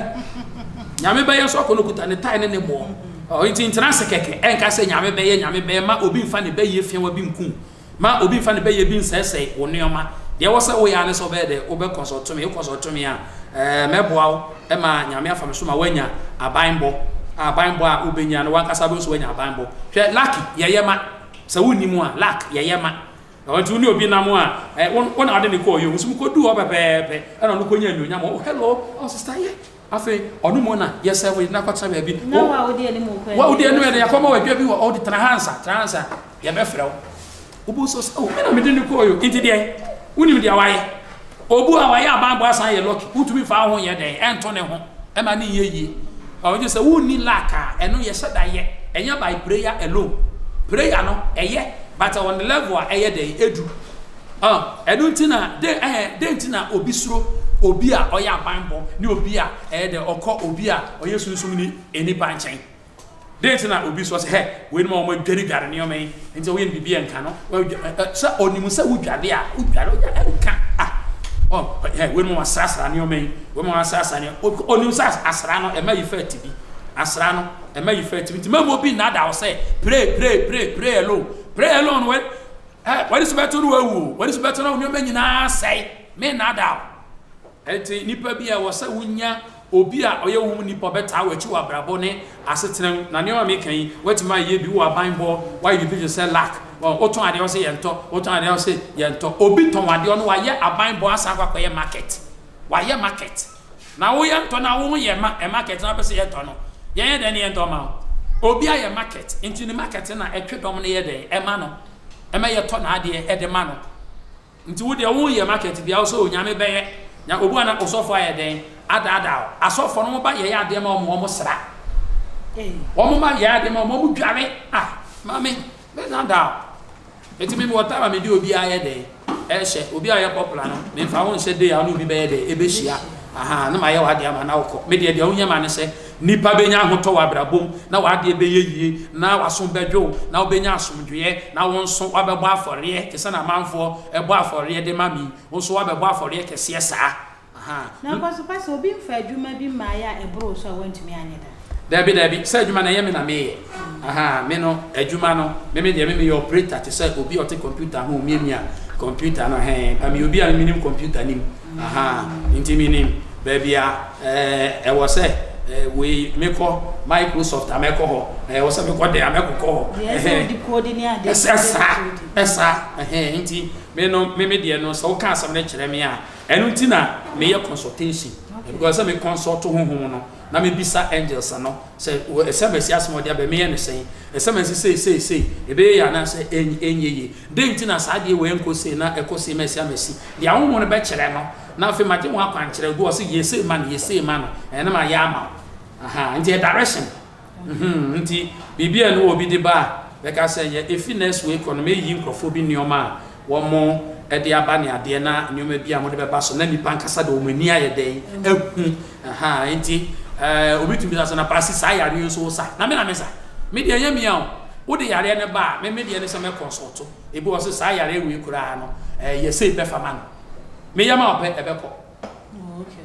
Nyame bɛyɛ nso ɔkɔ no kuta ne tae ne ne boɔ. Ɔ, nti ntena ase kɛkɛ ɛnka sɛ Nyame bɛyɛ, Nyame bɛyɛ, ma obi mfa ne bɛyɛ fiawa bi nku wo. Ma obi mfa ne bɛyɛ bi nsɛesɛe wo nneɛma. Deɛ ɛwɔ sɛ woyɛ ara ne sɛ wobɛyɛ dɛ, wobɛ consult me. Wo consult me a, ɛɛ, mɛboa wo ma Nyame afa me so ma woanya abanbɔ. Abanbɔ a wobɛnya no, w'ankasa wobɛhu sɛ woanya abanbɔ. Hwɛ, luck yɛyɛ ma. Sɛ wonnim a, luck yɛyɛ ma. Ɛhɔ nti wo ne obi nam a, ɛ, wo, wo na wode no kɔɔ yɛ o, nso mokɔduu hɔ pɛpɛɛpɛ, ɛna ɔno kɔnya anuonyam. Oh, hello, oh, sister, yeah. Afei, ɔno mmom na yɛsɛ wo na kɔtena baabi. Na wo a wodi anim kɔ Wo a wodi anim yɛ yɛkɔma w'adwa bi wɔ ɔde tena ha ansa, tena ha ansa, yɛbɛfrɛ wo. Wobu so sɛ, oh, me na mede no kɔɔ yo. Nti deɛ, wonim deɛ wayɛ. Obu a wayɛ abanbɔ asan yɛ lucky. Wontumi mfa wo ho nyɛ dɛn, ɛnto ne ho, ɛma ne nyɛ yie. Ɔgye sɛ wonni luck a, ɛno yɛhyɛ da yɛ. Ɛnyɛ by prayer alone. Prayer no, ɛyɛ, but on the level a ɛyɛ dɛn, ɛdu. Ah, ɛno nti na, dɛn, ɛɛ, dɛn nti na obi suro obi a ɔyɛ abanbɔ ne obi a ɛyɛ dɛ ɔkɔ obi a ɔyɛ sunsum ne nnipa nkyɛn? Dɛn nti na obi suro sɛ, hɛ, weinom a wɔadwaredware nneɛma yi, nti woyɛ no biribi a ɛnka no? Sɛ ɔnim sɛ wodware a, wodware, wodware, ɛnka. Ah, ɔ, hɛ, weinom a wɔasrasra nneɛma yi, weinom a wɔasrasra nneɛma, ɔnim sɛ asra no, ɛma effect bi. Asra no, ɛma effect bi. Nti mɛma obi nnaadaa wo sɛ, pray, pray, pray, pray alone. Pray alone, wɛ, Ɛ, w'ani so bɛto no wawu o, w'ani so bɛto no nneɛma nyinaa asɛe. Me nnaadaa wo. Enti nipa bi a ɛwɔ sɛ wonya obi a ɔyɛ wo mu nipa ɔbɛtaa w'akyi wɔ abrabɔ ne asetena mu. Na nneɛma a meka yi, woatumi ayɛ bi wɔ abanbɔ, woayɛ biribi te sɛ luck. Wotɔn adeɛ ɔse yɛntɔ, wotɔn adeɛ ɔse yɛntɔ. Obi tɔn adeɛ ɔno wayɛ abanbɔ asan akɔ akɔyɛ market. Wayɛ market. Na wo yɛntɔ na wo yɛ ma market na wopɛ sɛ yɛtɔ no. Yɛnyɛ dɛn ne yɛntɔ ma wo? Obi ayɛ market, nti ne market na ɛtwe dɔm no yɛ dɛn ɛma no. Ɛma yɛtɔ n'adeɛ de ma no. Nti wo deɛ wo yɛ market bia wo sɛ Onyame bɛyɛ. Na obu a na osɔfo ayɛ dɛn adaadaa wo. Asɔfo no wɔn ba yɛyɛ adeɛ ma wɔn wɔn sra. Wɔn ma yɛ adeɛ ma wɔn wɔn dware. Ah maame bɛ daadaa wo. Eti me wɔ time a me de obi ayɛ dɛn ɛhyɛ obi a ɔyɛ popular no me nfa wo nhyɛ day a wo ne obi bɛyɛ dɛn ɛbɛhyia. Ahaa na mayɛ w'adeɛ ama na wokɔ. Me deɛ deɛ wohia ma ne sɛ nnipa bɛnya ahotɔ wɔ abrabɔ mu, na w'adeɛ bɛyɛ yie, na w'aso bɛdwo wo, na wobɛnya asomdwoeɛ, na wo nso woabɛbɔ afɔreɛ te sɛ na amanfoɔ bɔ afɔreɛ de ma me yi, wo nso woabɛbɔ afɔreɛ kɛseɛ saa. Ahaa. Na nkɔso pa sɛ obi mfa adwuma bi mmaeɛ a ɛboro wo so a woantumi anyɛ da. Dabi dabi, sɛ adwuma no ɛnyɛ me na meyɛ. Ahaa, me no adwuma no, me me deɛ me meyɛ operator te sɛ obi a ɔte computer ho omiamia computer no hɛn, but meyɛ obi a me menim computer nim. Ahaa, nti menim baabi a ɛɛ ɛwɔ sɛ ɛɛ wei mekɔ Microsoft a mɛkɔ hɔ, ɛwɔ sɛ mekɔ dɛn a mɛkokɔ hɔ. Deɛ ɛsɛ wode code ne adeɛ Ɛsɛ saa, ɛsaa, ɛhɛn, nti me no me me deɛ no sɛ woka asɛm no kyerɛ me a, ɛno nti na meyɛ consultation, because sɛ me consult honhom no. Na mebisa angels no sɛ, Ɛsɛ masi asɛm a ɔde aba yi, meyɛ no sɛn? Ɛsɛ masi sei, sei, sei, ɛbɛyɛ yie anaasɛ ɛnyɛ yie? Dɛn nti na saa adeɛ wei nkɔ sei na ɛkɔ sei ma asi amasi? Deɛ ahonhom no bɛkyerɛ no, na afei magye ho akwankyerɛ. Obi wɔ hɔ sɛ, yɛ sei ma no, yɛ sei ma no, ɛɛ na mayɛ ama wo. Ahaa, nti ɛyɛ direction. Mhmm, nti biribi a ɛne obi de ba a, bɛka sɛ yɛ ɛfi next week kɔ no mɛyi nkurɔfoɔ bi nneɛma a wɔn de aba ne adeɛ na nneɛma bi a wɔde bɛba so na nnipa ankasa de wɔn ani ayɛ dɛn ahu. Ahaa, nti ɛɛ obi tumi bisa sɛ na paasi saa yareɛ yi nso wo sa? Na me na me sa? Me deɛ ɛnyɛ me a o. Wode yareɛ no ba a, me me deɛ ne sɛ mɛ consult. Ebi wɔ hɔ sɛ saa yareɛ wei koraa no ɛɛ yɛ sei bɛfa ma no. Meyɛ ma wo pɛ ɛbɛkɔ.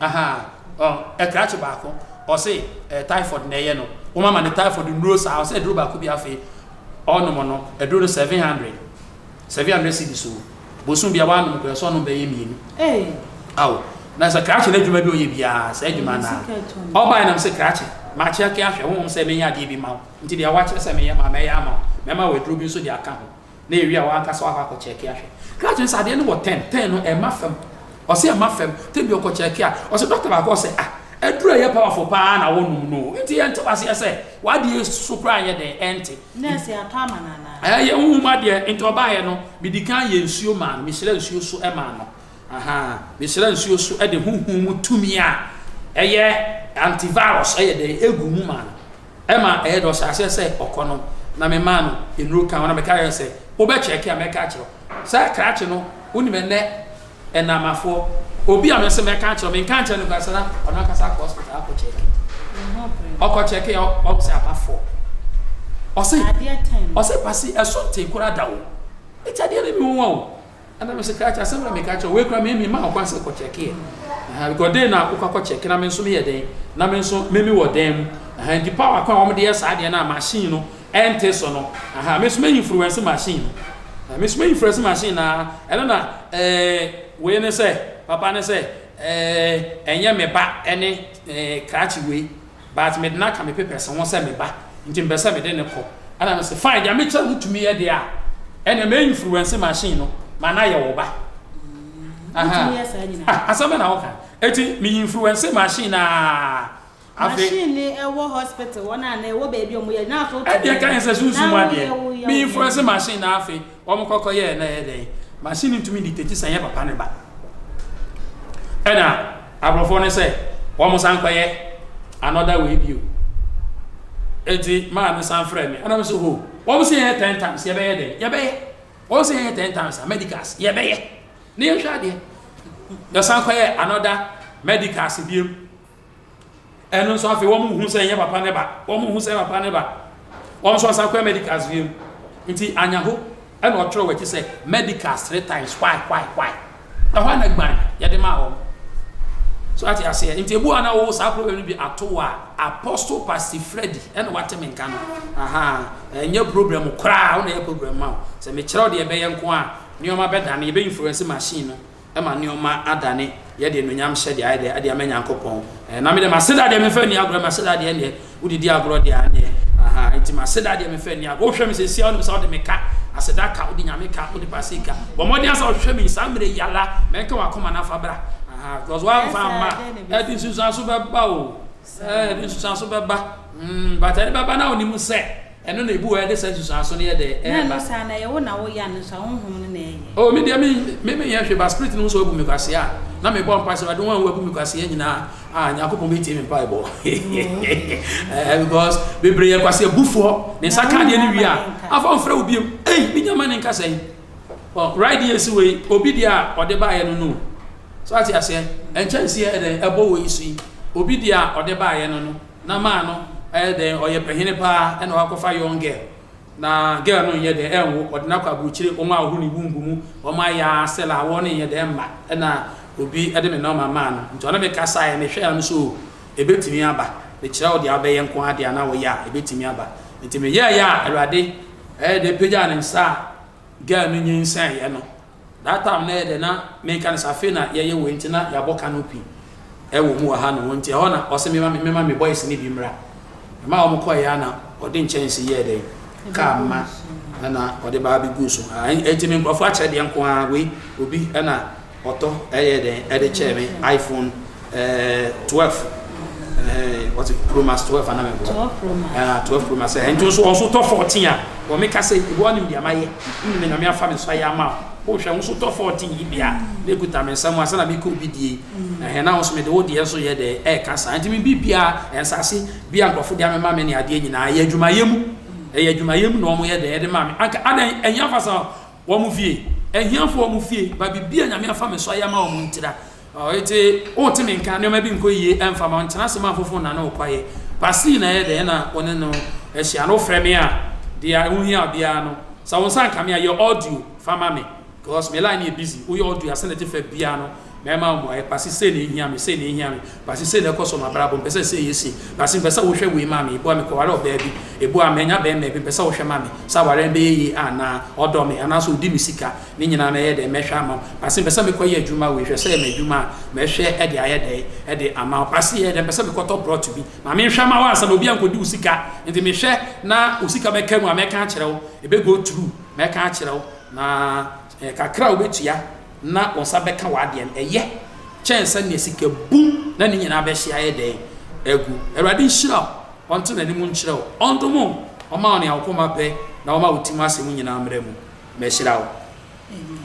Ahaa, ɔ ɛkrakye baako, ɔse ɛɛ typhoid na ɛyɛ no. Wɔn ama no typhoid nnuro saa, ɔsɛ aduro baako bi afei ɔnom no, aduro no 700, 700 cedis o. Bosom bia wanom koraa sɛ ɔnom bɛyɛ mmienu. Ao, Na sɛ krakye no adwuma bi ɔyɛ biara saa adwuma no a ɔbaeɛ nam sɛ krakye makyɛke ahwɛ honhom sɛ menyɛ adeɛ bi ma wo nti deɛ wakyerɛ sɛ menyɛ ma mɛyɛ ama wo mɛma wo aduro bi nso de aka ho na ewie a wankasa wakɔ akɔ kyɛke ahwɛ krakye no sɛ adeɛ no wɔ 10 10 no ɛma fam ɔsɛ ɛma fam tɛm bi ɔkɔ kyɛke a ɔsɛ dɔkta baako ɔsɛ ah aduro a ɛyɛ powerful paa na wɔnom no nti yɛnte waseɛ sɛ wadeɛ so koraa nyɛ dɛn ɛnte Nɛɛse atɔ ama no anaa? Ɛyɛ honhom adeɛ nti ɔbaeɛ no medi kan yɛ nsuo maa no mehyira nsuo so maa no Ahaa, mehyira nsuo so de honhom mu tumi a ɛyɛ antivirus ɛyɛ dɛ egu mu maa no. Ɛma ɛyɛ dɛ ɔhyɛ aseɛ sɛ ɔkɔ no na memaa no nnuro ka ho na meka yɛ sɛ wobɛkyɛke a mɛka akyerɛ wo. Saa krakye no wonim ɛnɛ ɛnamafoɔ obi a mese mɛka akyerɛ wo menka nkyerɛ no koraa sɛ na ɔno ankasa akɔ hospital akɔ kyɛke. Ɔkɔ kyɛke a ɔm sɛ aba fɔ. Ɔse ɔse pasi ɛso nte koraa da o. Ɛti adeɛ no mi nwa o. Ɛna mese krakye asɛm na meka kyerɛ wo wei koraa me me ma wo kwan sɛ kɔ kyɛke ɛ ɛhɛn because den na wokɔ akɔ kyɛke na me nso meyɛ dɛn na me nso me me wɔ dan mu ɛhɛn nti power kwan a wɔn de yɛ saa deɛ na machine no ɛnte so no ɛhɛn me nso me influence machine no ɛhɛn me nso me influence machine na ɛno na ɛɛ wei ne sɛ papa ne sɛ ɛɛ ɛnyɛ me ba ɛne ɛɛ krakye wei. But mede no aka me papers ho sɛ me ba nti mepɛ sɛ mede no kɔ. Ɛna mese fine deɛ mekyerɛ no tumi yɛ deɛ a ɛneɛ mɛ influence machine no ma no ayɛ wo ba. Wotumi yɛ saa nyinaa? Ah, asɛm bɛ na woka. Eti me influence machine aa afei. Machine ne ɛwɔ hospital hɔ na na ɛwɔ baabi a wɔyɛ na afei wotumi. Ɛdeɛ ka yɛ sɛ sunsum adeɛ. Me influence machine na afei wɔn kɔkɔ yɛɛ na ɛyɛ dɛn. Machine ntumi dictate sɛ ɛnyɛ papa ne ba. Ɛna Aborɔfoɔ no sɛ wɔn san kɔyɛ another way bio. Eti maa no san frɛ me. Ɛna me sɛ ho wɔn sɛ yɛyɛ ten times yɛbɛyɛ dɛn? Yɛbɛyɛ. Wɔn sɛ yɛyɛ ten times a medicals yɛbɛyɛ. Ne yɛhwɛ adeɛ. Yɛsan kɔyɛ another medicals bio. Ɛno nso afei wɔn hu sɛ ɛnyɛ papa ne ba. Wɔn hu sɛ papa ne ba. Wɔn nso asan kɔyɛ medicals bio. Nti anyaho ɛna ɔtwerɛ wɔ akyi sɛ medicals three times why why why. Ɛhɔ a na gban yɛde maa wɔn. So ate aseɛ? Nti ebu a na wo saa problem no bi ato wo a, Apostle Pastor Freddy ɛna wate me nka no. Aha, ɛnyɛ problem koraa, wo na ɛyɛ problem ma wo. Sɛ mekyerɛ wo deɛ ɛbɛyɛ nko a, nneɛma bɛdane, yɛbɛ influence machine no. ma nneɛma adane yɛde anuonyam hyɛ deɛ ayɛ dɛ de ama Nyankopɔn. Eh, na me deɛ m'aseda deɛ memfa nni agorɔ, m'aseda deɛ neɛ wode di agorɔ deɛ aneɛ. Aha, nti m'aseda deɛ memfa nni agorɔ. Wohwɛ me sɛsi a wonim sɛ wode me ka, aseda ka, wode Nyame ka, wode pase ka. Bɔ mmɔden asɛ wohwɛ me saa mmerɛ yi ala, mɛnka w'akoma no afa bra. Aha, because woamfa amma, ɛde nsunsuanso bɛba o. Ɛde nsunsuanso bɛba. Mm, but ɛde bɛba na wonim sɛ Ɛno na ebi wɔ hɔ a ɛde saa nsusuanso no yɛ dɛ Na ɛba. ɛno saa no, ɛyɛ wo na woyɛ anaa nso a honhom no na ɛyɛ? Oh, me deɛ me me menyɛ hwee, but spirit no hu sɛ wabu me kwasea a, na mebɔ mpae sɛ Awurade wɔn a wɔabu me kwasea nyinaa, ah, Nyankopɔn bɛtie me mpaebɔ. Eh, because bebree yɛ kwasea bufoɔ, ne Na nsa ka adeɛ wonnya no wie ama a, ne nka. afa mfrɛ wo biom. Ei, menya ma ne nka sɛn? Well, right deɛ esi wei, obi deɛ a ɔde baeɛ no no. So ate aseɛ, nkyɛnse yɛ dɛn ɛbɔ wei so yi, obi deɛ a ɔde baeɛ no no. Na maa no ɛyɛ dɛn ɔyɛ pahini paa ɛna wakɔfa young girl na girl no nyɛ dɛn ɛnwo ɔde no akɔ aburukyire wɔn ahohoro ne womb mu wɔn ayɛ ara sɛ la awɔ no nyɛ dɛn mma ɛna obi ɛde me nɔɔma maa no nti ɔne me kasaeɛ me hwɛɛ no so ɛbɛtumi aba mekyerɛ wo deɛ wobɛyɛ nko ara deɛ na woyɛ a ɛbɛtumi aba nti meyɛɛyɛ a awurade ɛyɛ dɛn pagyaa ne nsa a girl no nyinsɛneɛ no That time na yɛ dɛ na meka no sɛ afei na yɛyɛ wei nti na yɛabɔ canopy ɛwɔ mu wɔ ha nom nti ɛhɔ na ɔsɛ mema mema me boys no bi mmra. Mema wɔn kɔeɛ a na ɔde nkyɛnse yɛɛ dɛn kaa mma ɛna ɔde baa bɛguu so. Ɛnti me nkurɔfoɔ akyɛ deɛ nko ara wei obi ɛna ɔtɔ ɛyɛ dɛn ɛde kyɛɛ me iPhone 12 wɔte Pro Max 12 ana mɛboa 12 Pro Max 12 Pro Max ɛnti nso wɔn nso tɔ 14 a wɔn meka sɛ ebi wɔn nim deɛ ma yɛ wonim na nyame afa me so ayɛ ama wo wohwɛ wo nso tɔ 14 yi bia na ekuta me nsam asa na mekɔ obi die ɛhɛn na wo nso mede wo deɛ nso yɛ dɛ ɛɛka saa nti me bibia ɛnsase bia nkurɔfo deɛ amema me ne adeɛ nyinaa ɛyɛ adwumayɛ mu ɛyɛ adwumayɛ mu na wɔn yɛ dɛ ɛde ma me anka adan ɛhia fa sa wɔn fie ahiafo wɔn fie ba bibia nyame afa me so ayɛ ama wɔn ntira Ɔyɛ wote me nka, nneɛma bi nkɔ yie ɛmfa ma wo, ntena ase ma afoforo nnane wo kwaeɛ. Pasii na ɛyɛ dɛn na wo ne no ahyia no? Wofrɛ me a, deɛ ɛho hia wo biara no, sɛ wo nsa nka me a, yɛ audio fa ma me. Because me line yɛ busy, woyɛ audio a sɛnea ɛte fa biara no mɛma wo mmuaeɛ. Pasi sei na ɛhia me, sei na ɛhia me, Pasi sei na ɛkɔ so wɔ m'abrabɔ mu, mepɛ sɛ sei yɛ sei, Pasi mepɛ sɛ wohwɛ wei ma me, ebua mekɔware ɔbaa bi, ebua manya barima bi, mepɛ sɛ wohwɛ ma me sɛ awareɛ no bɛyɛ yie anaa, ɔdɔ me anaasɛ ɔdi me sika, ne nyinaa mɛyɛ dɛn, mɛhwɛ ama wo. Pasi mepɛ sɛ mekɔyɛ adwuma wei, hwɛ sɛ ɛyɛ m'adwuma a mɛhwɛ de ayɛ dɛn de ama wo. Pasi yɛ dɛn, mepɛ sɛ mekɔtɔ plot bi, ma menhwɛ ma wo ansa na obi ankɔdi wo sika, nti mehwɛ na wo sika bɛka mu a mɛka akyerɛ wo, ɛbɛ go through, mɛka akyerɛ wo. Na kakra a wobɛtua na wo nsa bɛka w'adeɛ no, ɛyɛ kyɛn sɛ nea sika bum na ne nyinaa bɛhye ayɛ dɛn agu. Awurade nhyira wo, ɔnte n'anim nkyerɛ wo, ɔndom wo, ɔmma wo nea wo koma pɛ, na ɔmma wo tirim asɛm nyinaa mmra mu. Mahyira wo. Amen.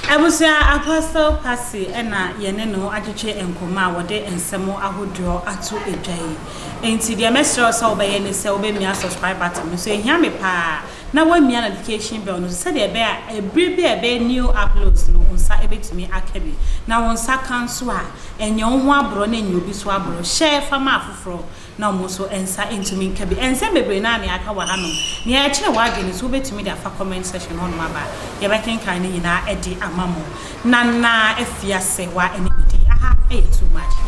Abusua Apostle Passy na yɛne no atwetwe nkɔmmɔ a wɔde nsɛm ahodoɔ ato dwa yi. Enti deɛ mɛsrɛ wo sɛ wobɛyɛ ne sɛ wobɛmia subscribe button no so. Ɛhia me paa. Na woamia notification bell no so sɛdeɛ ɛbɛyɛ a ɛberɛ bi a ɛbɛyɛ new uploads no wo nsa bɛtumi aka bi. Na wo nsa ka nso a, ɛnyɛ wo ho aborɔ na ɛnyɛ obi nso aborɔ. Hyɛ fa ma afoforɔ na wɔn nso nsa ntumi nka bi. Nsɛm bebree no ara na yɛaka wɔ hanom. Nea ɛkyere w'adwene nso wobɛtumi de afa comment section hɔnom aba. Yɛbɛkenkan ne nyinaa de ama mo. Nana Afiasɛwa ne me din. Aha yɛ too much.